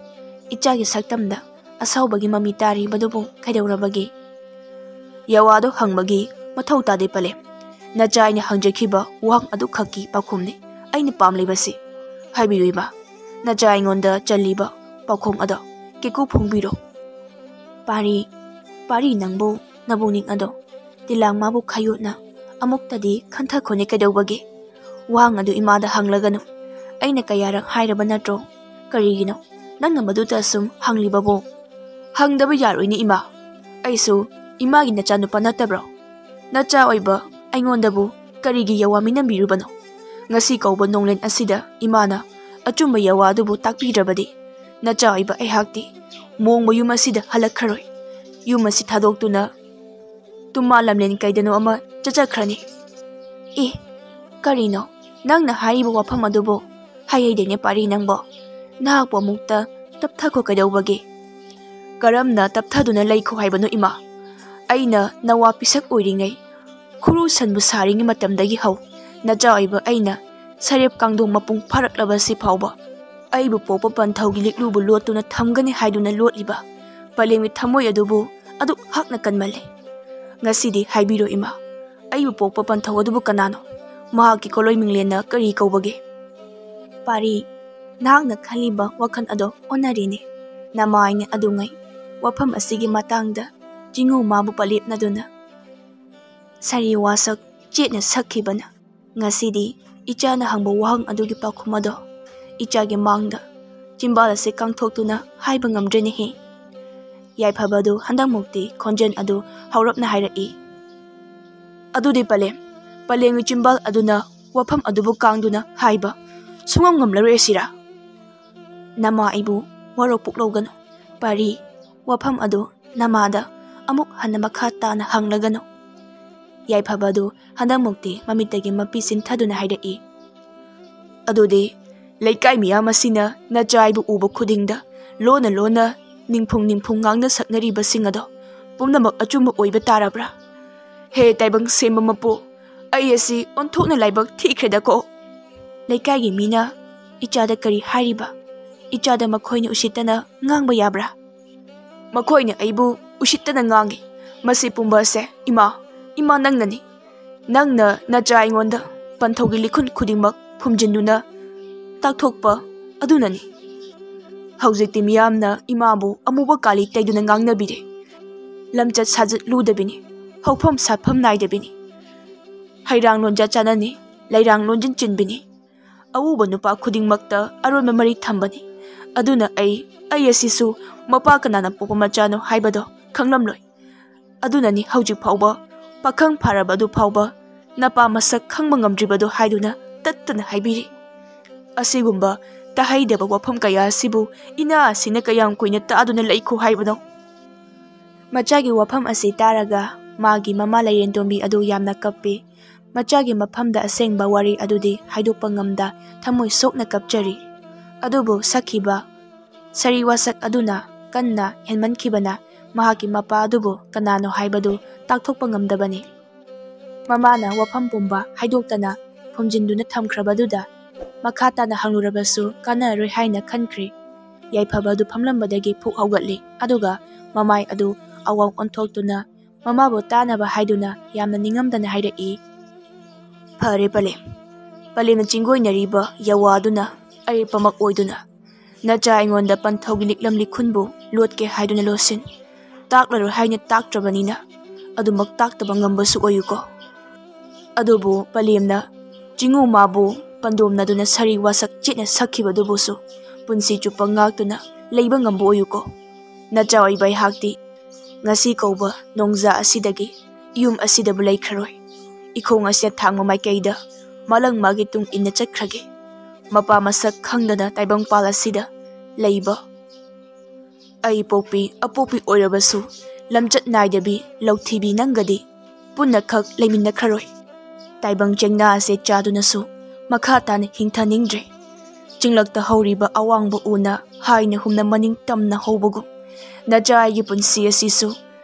ꯏꯆꯥꯒꯤ ꯁꯛꯇꯝꯗ ꯑꯁꯥꯎꯕꯒꯤ ꯃꯃꯤ ꯇꯥꯔꯤꯕꯗꯨꯕꯨ ꯀꯩꯗꯧꯔꯕꯒꯦ?" "ꯌꯥꯋꯥꯗꯣ ꯍꯪꯕꯒꯤ ꯃꯊꯧ ꯇꯥꯗꯦ ꯄꯂꯦꯝ꯫ ꯅꯆꯥ ꯑꯩꯅ ꯍꯪꯖꯈꯤꯕ ꯋꯥꯍꯪ ꯑꯗꯨꯈꯛꯀꯤ ꯄꯥꯎꯈꯨꯝꯅꯤ ꯑꯩꯅ ꯄꯥꯝꯂꯤꯕꯁꯤ꯫ ꯍꯥꯏꯕꯤꯌꯨ ꯏꯃꯥ, ꯅꯆꯥ ꯑꯩꯉꯣꯟꯗ ꯆꯜꯂꯤꯕ ꯄꯥꯎꯈꯨꯝ ꯑꯗꯣ ꯀꯦꯀꯨ ꯐꯣꯡꯕꯤꯔꯣ꯫" "ꯄꯥꯔꯤ, ꯄꯥꯔꯤ ꯅꯪꯕꯨ ꯅꯕꯨꯡꯅꯤꯡ ꯑꯗꯣ ꯇꯤꯂꯥꯡ ꯃꯥꯕꯨ ꯈꯥꯌꯣꯠꯅ ꯑꯃꯨꯛꯇꯗꯤ ꯈꯟꯊꯈꯣꯅꯦ ꯀꯩꯗꯧꯕꯒꯦ? ꯋꯥꯍꯪ ꯑꯗꯨ ꯏꯃꯥꯗ ꯍꯪꯂꯒꯅꯨ꯫ ꯑꯩꯅ ꯀꯌꯥꯔꯛ ꯍꯥꯏꯔꯕ ꯅꯠꯇ꯭ꯔꯣ? ꯀꯔꯤꯒꯤꯅꯣ ꯅꯪꯅ ꯃꯗꯨꯗ ꯑꯁꯨꯝ ꯍꯪꯂꯤꯕꯕꯨ?" "ꯍꯪꯗꯕ ꯌꯥꯔꯣꯏꯅꯦ ꯏꯃꯥ꯫ ꯑꯩꯁꯨ ꯏꯃꯥꯒꯤ ꯅꯆꯥꯅꯨꯄꯥ ꯅꯠꯇꯕ꯭ꯔꯣ? ꯅꯆꯥ ꯑꯣꯏꯕ ꯑꯩꯉꯣꯟꯗꯕꯨ ꯀꯔꯤꯒꯤ ꯌꯥꯋꯥ ꯃꯤꯅꯝꯕꯤꯔꯨꯕꯅꯣ? ꯉꯁꯤ ꯀꯧꯕ ꯅꯣꯡꯂꯦꯟ ꯑꯁꯤꯗ ꯏꯃꯥꯅ ꯑꯆꯨꯝꯕ ꯌꯥꯋꯥ ꯑꯗꯨꯕꯨ ꯇꯥꯛꯄꯤꯗ꯭ꯔꯕꯗꯤ ꯅꯆꯥ ꯑꯣꯏꯕ ꯑꯩꯍꯥꯛꯇꯤ ꯃꯣꯡꯕ ꯌꯨꯝ ꯑꯁꯤꯗ ꯍꯜꯂꯛꯈ꯭ꯔꯣꯏ꯫ ꯌꯨꯝ ꯑꯁꯤ ꯊꯥꯗꯣꯛꯇꯨꯅ ꯇꯨꯝꯃꯥ ꯂꯝꯂꯦꯟ ꯀꯩꯗꯅꯣ ꯑꯃ ꯆꯠꯆꯈ꯭ꯔꯅꯤ꯫" "ꯑꯦ, ꯀꯔꯤꯅꯣ ꯅꯪꯅ ꯍꯥꯏꯔꯤꯕ ꯋꯥꯐꯝ ꯑꯗꯨꯕꯨ? ꯍꯥꯏꯍꯩꯗꯦꯅꯦ ꯄꯥꯔꯤ ꯅꯪꯕꯣ꯫ ꯅꯍꯥꯛꯄꯨ ꯑꯃꯨꯛꯇ ꯇꯞꯊꯈꯣ ꯀꯩꯗꯧꯕꯒꯦ? ꯀꯔꯝꯅ ꯇꯞꯊꯗꯨꯅ ꯂꯩꯈꯣ ꯍꯥꯏꯕꯅꯣ, ꯏꯃꯥ? ꯑꯩꯅ ꯅꯋꯥ ꯄꯤꯁꯛ ꯑꯣꯏꯔꯤꯉꯩ, ꯈꯨꯔꯨ ꯁꯟꯕꯨ ꯁꯥꯔꯤꯉꯩ ꯃꯇꯝꯗꯒꯤ ꯍꯧ, ꯅꯆꯥ ꯑꯣꯏꯕ ꯑꯩꯅ ꯁꯔꯦꯞ ꯀꯥꯡꯗꯣꯡ ꯃꯄꯨꯡ ꯐꯥꯔꯛꯂꯕꯁꯤ ꯐꯥꯎꯕ ꯑꯩꯕꯨ ꯄꯣꯛꯄ ꯄꯟꯊꯧꯒꯤ ꯂꯤꯛꯂꯨꯕꯨ ꯂꯣꯠꯇꯨꯅ ꯊꯝꯒꯅꯤ ꯍꯥꯏꯗꯨꯅ ꯂꯣꯠꯂꯤꯕ ꯄꯂꯦꯝꯒꯤ ꯊꯃꯣꯏ ꯑꯗꯨꯕꯨ ꯑꯗꯨꯛ ꯍꯛꯅ ꯀꯟꯃꯜꯂꯦ꯫ ꯉꯁꯤꯗꯤ ꯍꯥꯏꯕꯤꯔꯣ, ꯏꯃꯥ, ꯑꯩꯕꯨ ꯄꯣꯛꯄ ꯄꯟꯊꯧ ꯑꯗꯨꯕꯨ ꯀꯅꯥꯅꯣ? ꯃꯍꯥꯛꯀꯤ ꯀꯣꯂꯣꯏ ꯃꯤꯡꯂꯦꯟꯅ ꯀꯔꯤ ꯀꯧꯕꯒꯦ? ꯄꯥꯔꯤ, ꯅꯍꯥꯛꯅ ꯈꯜꯂꯤꯕ ꯋꯥꯈꯜ ꯑꯗꯣ ꯑꯣꯟꯅꯔꯦꯅꯦ꯫ ꯅꯃꯥꯏꯅ ꯑꯗꯨꯉꯩ ꯋꯥꯐꯝ ꯑꯁꯤꯒꯤ ꯃꯇꯥꯡꯗ ꯆꯤꯡꯉꯨ ꯃꯥꯕꯨ ꯄꯂꯦꯞꯅꯗꯨꯅ ꯁꯥꯔꯤ ꯋꯥꯁꯛ ꯆꯦꯠꯅ ꯁꯛꯈꯤꯕꯅ ꯉꯁꯤꯗꯤ ꯏꯆꯥꯅ ꯍꯪꯕ ꯋꯥꯍꯪ ꯑꯗꯨꯒꯤ ꯄꯥꯎꯈꯨꯝ ꯑꯗꯣ ꯏꯆꯥꯒꯤ ꯃꯥꯡꯗ ꯆꯤꯝꯕꯥꯜ ꯑꯁꯤ ꯀꯥꯡꯊꯣꯛꯇꯨꯅ ꯍꯥꯏꯕ ꯉꯝꯗ꯭ꯔꯦꯅꯦꯍꯦ꯫ ꯌꯥꯏꯐꯕꯗꯨ ꯍꯟꯗꯛꯃꯨꯛꯇꯤ ꯈꯣꯟꯖꯦꯜ ꯑꯗꯨ ꯍꯧꯔꯞꯅ ꯍꯥꯏꯔꯛꯏ꯫ ꯑꯗꯨꯗꯤ ꯄꯂꯦꯝ, ꯄꯂꯦꯝꯒꯤ ꯆꯤꯝꯕꯥꯜ ꯑꯗꯨꯅ ꯋꯥꯐꯝ ꯑꯗꯨꯕꯨ ꯀꯥꯡꯗꯨꯅ ꯍꯥꯏꯕ ꯁꯨꯡꯉꯝ ꯉꯝꯂꯔꯣꯏ ꯑꯁꯤꯔꯥ? ꯅꯃꯥ ꯑꯩꯕꯨ ꯋꯥꯔꯧ ꯄꯨꯛꯂꯧꯒꯅꯨ꯫ ꯄꯥꯔꯤ, ꯋꯥꯐꯝ ꯑꯗꯨ ꯅꯃꯥꯗ ꯑꯃꯨꯛ ꯍꯟꯅ ꯃꯈꯥ ꯇꯥꯅ ꯍꯪꯂꯒꯅꯨ꯫ ꯌꯥꯏꯐꯕ ꯑꯗꯨ ꯍꯟꯗꯛꯃꯨꯛꯇꯤ ꯃꯃꯤꯠꯇꯒꯤ ꯃꯄꯤ ꯆꯤꯟꯊꯗꯨꯅ ꯍꯥꯏꯔꯛꯏ꯫ ꯑꯗꯨꯗꯤ ꯂꯩꯀꯥꯏ ꯃꯤꯌꯥꯝ ꯑꯁꯤꯅ ꯅꯆꯥ ꯑꯩꯕꯨ ꯎꯕ ꯈꯨꯗꯤꯡꯗ ꯂꯣꯟꯅ ꯂꯣꯟꯅ ꯅꯤꯡꯐꯨꯡ ꯅꯤꯡꯐꯨꯡ ꯉꯥꯡꯅ ꯁꯛꯅꯔꯤꯕꯁꯤꯡ ꯑꯗꯣ ꯄꯨꯝꯅꯃꯛ ꯑꯆꯨꯝꯕ ꯑꯣꯏꯕ ꯇꯥꯔꯕ꯭ꯔꯥ? ꯍꯦ ꯇꯥꯏꯕꯪ ꯁꯦꯝꯕ ꯃꯄꯨ, ꯑꯩ ꯑꯁꯤ ꯑꯣꯟꯊꯣꯛꯅ ꯂꯥꯏꯕꯛ ꯊꯤꯈ꯭ꯔꯦꯗꯀꯣ꯫ ꯂꯩꯀꯥꯏꯒꯤ ꯃꯤꯅ ꯏꯆꯥꯗ ꯀꯔꯤ ꯍꯥꯏꯔꯤꯕ? ꯏꯆꯥꯗ ꯃꯈꯣꯏꯅ ꯎꯁꯤꯠꯇꯅ ꯉꯥꯡꯕ ꯌꯥꯕ꯭ꯔꯥ? ꯃꯈꯣꯏꯅ ꯑꯩꯕꯨ ꯎꯁꯤꯠꯇꯅ ꯉꯥꯡꯏ꯫ ꯃꯁꯤ ꯄꯨꯝꯕ ꯑꯁꯦ ꯏꯃꯥ, ꯏꯃꯥ ꯅꯪꯅꯅꯤ꯫ ꯅꯪꯅ ꯅꯆꯥ ꯑꯩꯉꯣꯟꯗ ꯄꯟꯊꯧꯒꯤ ꯂꯤꯈꯨꯟ ꯈꯨꯗꯤꯡꯃꯛ ꯐꯨꯝꯖꯤꯟꯗꯨꯅ ꯇꯥꯛꯊꯣꯛꯄ ꯑꯗꯨꯅꯅꯤ꯫ ꯍꯧꯖꯤꯛꯇꯤ ꯃꯤꯌꯥꯝꯅ ꯏꯃꯥꯕꯨ ꯑꯃꯨꯕ ꯀꯥꯂꯤ ꯇꯩꯗꯨꯅ ꯉꯥꯡꯅꯕꯤꯔꯦ꯫ ꯂꯝꯆꯠ ꯁꯥꯖꯠ ꯂꯨꯗꯕꯤꯅꯤ, ꯍꯧꯐꯝ ꯁꯥꯠꯐꯝ ꯅꯥꯏꯗꯕꯤꯅꯤ꯫ ꯍꯩꯔꯥꯡ ꯂꯣꯟꯖꯥ ꯆꯥꯅꯅꯤ, ꯂꯩꯔꯥꯡ ꯂꯣꯟꯖꯤꯟ ꯆꯤꯟꯕꯤꯅꯤ꯫ ꯑꯎꯕ ꯅꯨꯄꯥ ꯈꯨꯗꯤꯡꯃꯛꯇ ꯑꯔꯣꯟꯕ ꯃꯔꯤ ꯊꯝꯕꯅꯤ꯫ ꯑꯗꯨꯅ ꯑꯩ, ꯑꯩ ꯑꯁꯤꯁꯨ ꯃꯄꯥ ꯀꯅꯥꯅ ꯄꯣꯛꯄ ꯃꯆꯥꯅꯣ ꯍꯥꯏꯕꯗꯣ ꯈꯪꯂꯝꯂꯣꯏ꯫ ꯑꯗꯨꯅꯅꯤ ꯍꯧꯖꯤꯛ ꯐꯥꯎꯕ ꯄꯥꯈꯪ ꯐꯥꯔꯕ ꯑꯗꯨ ꯐꯥꯎꯕ ꯅꯄꯥ ꯃꯁꯛ ꯈꯪꯕ ꯉꯝꯗ꯭ꯔꯤꯕꯗꯣ ꯍꯥꯏꯗꯨꯅ ꯇꯠꯇꯅ ꯍꯥꯏꯕꯤꯔꯤ꯫ ꯑꯁꯤꯒꯨꯝꯕ ꯇꯥꯍꯩꯗꯕ ꯋꯥꯐꯝ ꯀꯌꯥ ꯑꯁꯤꯕꯨ ꯏꯅꯥ ꯑꯁꯤꯅ ꯀꯌꯥꯝ ꯀꯨꯏꯅ ꯇꯥꯗꯨꯅ ꯂꯩꯈꯣ ꯍꯥꯏꯕꯅꯣ? ꯃꯆꯥꯒꯤ ꯋꯥꯐꯝ ꯑꯁꯤ ꯇꯥꯔꯒ ꯃꯥꯒꯤ ꯃꯃꯥ ꯂꯩꯔꯦꯟꯇꯣꯝꯕꯤ ꯑꯗꯨ ꯌꯥꯝꯅ ꯀꯞꯄꯤ꯫ ꯃꯆꯥꯒꯤ ꯃꯐꯝꯗ ꯑꯁꯦꯡꯕ ꯋꯥꯔꯤ ꯑꯗꯨꯗꯤ ꯍꯥꯏꯗꯣꯛꯄ ꯉꯝꯗ ꯊꯃꯣꯏ ꯁꯣꯛꯅ ꯀꯞꯆꯔꯤ꯫ ꯑꯗꯨꯕꯨ ꯁꯛꯈꯤꯕ ꯁꯥꯔꯤ ꯋꯥꯁꯛ ꯑꯗꯨꯅ ꯀꯟꯅ ꯍꯦꯟꯃꯟꯈꯤꯕꯅ ꯃꯍꯥꯛꯀꯤ ꯃꯄꯥ ꯑꯗꯨꯕꯨ ꯀꯅꯥꯅꯣ ꯍꯥꯏꯕꯗꯨ ꯇꯥꯛꯊꯣꯛꯄ ꯉꯝꯗꯕꯅꯤ꯫ ꯃꯃꯥꯅ ꯋꯥꯐꯝ ꯄꯨꯝꯕ ꯍꯥꯏꯗꯣꯛꯇꯅ ꯐꯨꯝꯖꯤꯟꯗꯨꯅ ꯊꯝꯈ꯭ꯔꯕꯗꯨꯗ ꯃꯈꯥ ꯇꯥꯅ ꯍꯪꯂꯨꯔꯕꯁꯨ ꯀꯥꯟꯅꯔꯔꯣꯏ ꯍꯥꯏꯅ ꯈꯟꯈ꯭ꯔꯦ꯫ ꯌꯥꯏꯐꯕ ꯑꯗꯨ ꯐꯝꯂꯝꯕꯗꯒꯤ ꯐꯨꯛ ꯍꯧꯒꯠꯂꯤ, ꯑꯗꯨꯒ ꯃꯃꯥꯏ ꯑꯗꯨ ꯑꯋꯥꯡ ꯑꯣꯟꯊꯣꯛꯇꯨꯅ ꯃꯃꯥꯕꯨ ꯇꯥꯅꯕ ꯍꯥꯏꯗꯨꯅ ꯌꯥꯝꯅ ꯅꯤꯡꯉꯝꯗꯅ ꯍꯥꯏꯔꯛꯏ, "ꯐꯔꯦ ꯄꯂꯦꯝ, ꯄꯂꯦꯝꯅ ꯆꯤꯡꯒꯣꯏꯅꯔꯤꯕ ꯌꯥꯋꯥꯗꯨꯅ ꯑꯔꯦꯞꯄꯃꯛ ꯑꯣꯏꯗꯨꯅ ꯅꯆꯥ ꯑꯩꯉꯣꯟꯗ ꯄꯟꯊꯧꯒꯤ ꯂꯤꯛꯂꯝ ꯂꯤꯈꯨꯟꯕꯨ ꯂꯣꯠꯀꯦ ꯍꯥꯏꯗꯨꯅ ꯂꯣꯠꯁꯤꯟ, ꯇꯥꯛꯂꯔꯣꯏ ꯍꯥꯏꯅ ꯇꯥꯛꯇ꯭ꯔꯕꯅꯤꯅ ꯑꯗꯨꯃꯛ ꯇꯥꯛꯇꯕ ꯉꯝꯕꯁꯨ ꯑꯣꯏꯌꯨꯀꯣ꯫ ꯑꯗꯨꯕꯨ ꯄꯂꯦꯝꯅ ꯆꯤꯡꯉꯨ ꯃꯥꯕꯨ ꯄꯟꯗꯣꯝꯅꯗꯨꯅ ꯁꯥꯔꯤ ꯋꯥꯁꯛ ꯆꯦꯠꯅ ꯁꯛꯈꯤꯕꯗꯨꯕꯨꯁꯨ ꯄꯨꯟꯁꯤ ꯆꯨꯞꯄ ꯉꯥꯛꯇꯨꯅ ꯂꯩꯕ ꯉꯝꯕ ꯑꯣꯏꯌꯨꯀꯣ꯫ ꯅꯆꯥ ꯑꯣꯏꯕ ꯑꯩꯍꯥꯛꯇꯤ ꯉꯁꯤ ꯀꯧꯕ ꯅꯣꯡꯖꯥ ꯑꯁꯤꯗꯒꯤ ꯌꯨꯝ ꯑꯁꯤꯗꯕꯨ ꯂꯩꯈ꯭ꯔꯔꯣꯏ꯫ ꯏꯈꯣꯡ ꯑꯁꯤꯅ ꯊꯥꯡꯕ ꯃꯥꯏꯀꯩꯗ ꯃꯥꯂꯪ ꯃꯥꯒꯤ ꯇꯨꯡ ꯏꯟꯅ ꯆꯠꯈ꯭ꯔꯒꯦ꯫ ꯃꯄꯥ ꯃꯁꯛ ꯈꯪꯗꯅ ꯇꯥꯏꯕꯪꯄꯥꯜ ꯑꯁꯤꯗ ꯂꯩꯕ ꯑꯩ ꯄꯣꯛꯄꯤ ꯑꯄꯣꯛꯄꯤ ꯑꯣꯏꯔꯕꯁꯨ ꯂꯝꯆꯠ ꯅꯥꯏꯗꯕꯤ ꯂꯧꯊꯤꯕꯤ ꯅꯪꯒꯗꯤ ꯄꯨꯟꯅꯈꯛ ꯂꯩꯃꯤꯟꯅꯈ꯭ꯔꯔꯣꯏ꯫ ꯇꯥꯏꯕꯪ ꯆꯦꯡꯅꯥ ꯑꯁꯦ ꯆꯥꯗꯨꯅꯁꯨ ꯃꯈꯥ ꯇꯥꯅ ꯍꯤꯡꯊꯅꯤꯡꯗ꯭ꯔꯦ꯫ ꯆꯤꯡꯂꯛꯇ ꯍꯧꯔꯤꯕ ꯑꯋꯥꯡꯕ ꯎꯅ ꯍꯥꯏꯅ ꯍꯨꯝꯅ ꯃꯅꯤꯡ ꯇꯝꯅ ꯍꯧꯕꯒꯨꯝ ꯅꯆꯥ ꯑꯩꯒꯤ ꯄꯨꯟꯁꯤ ꯑꯁꯤꯁꯨ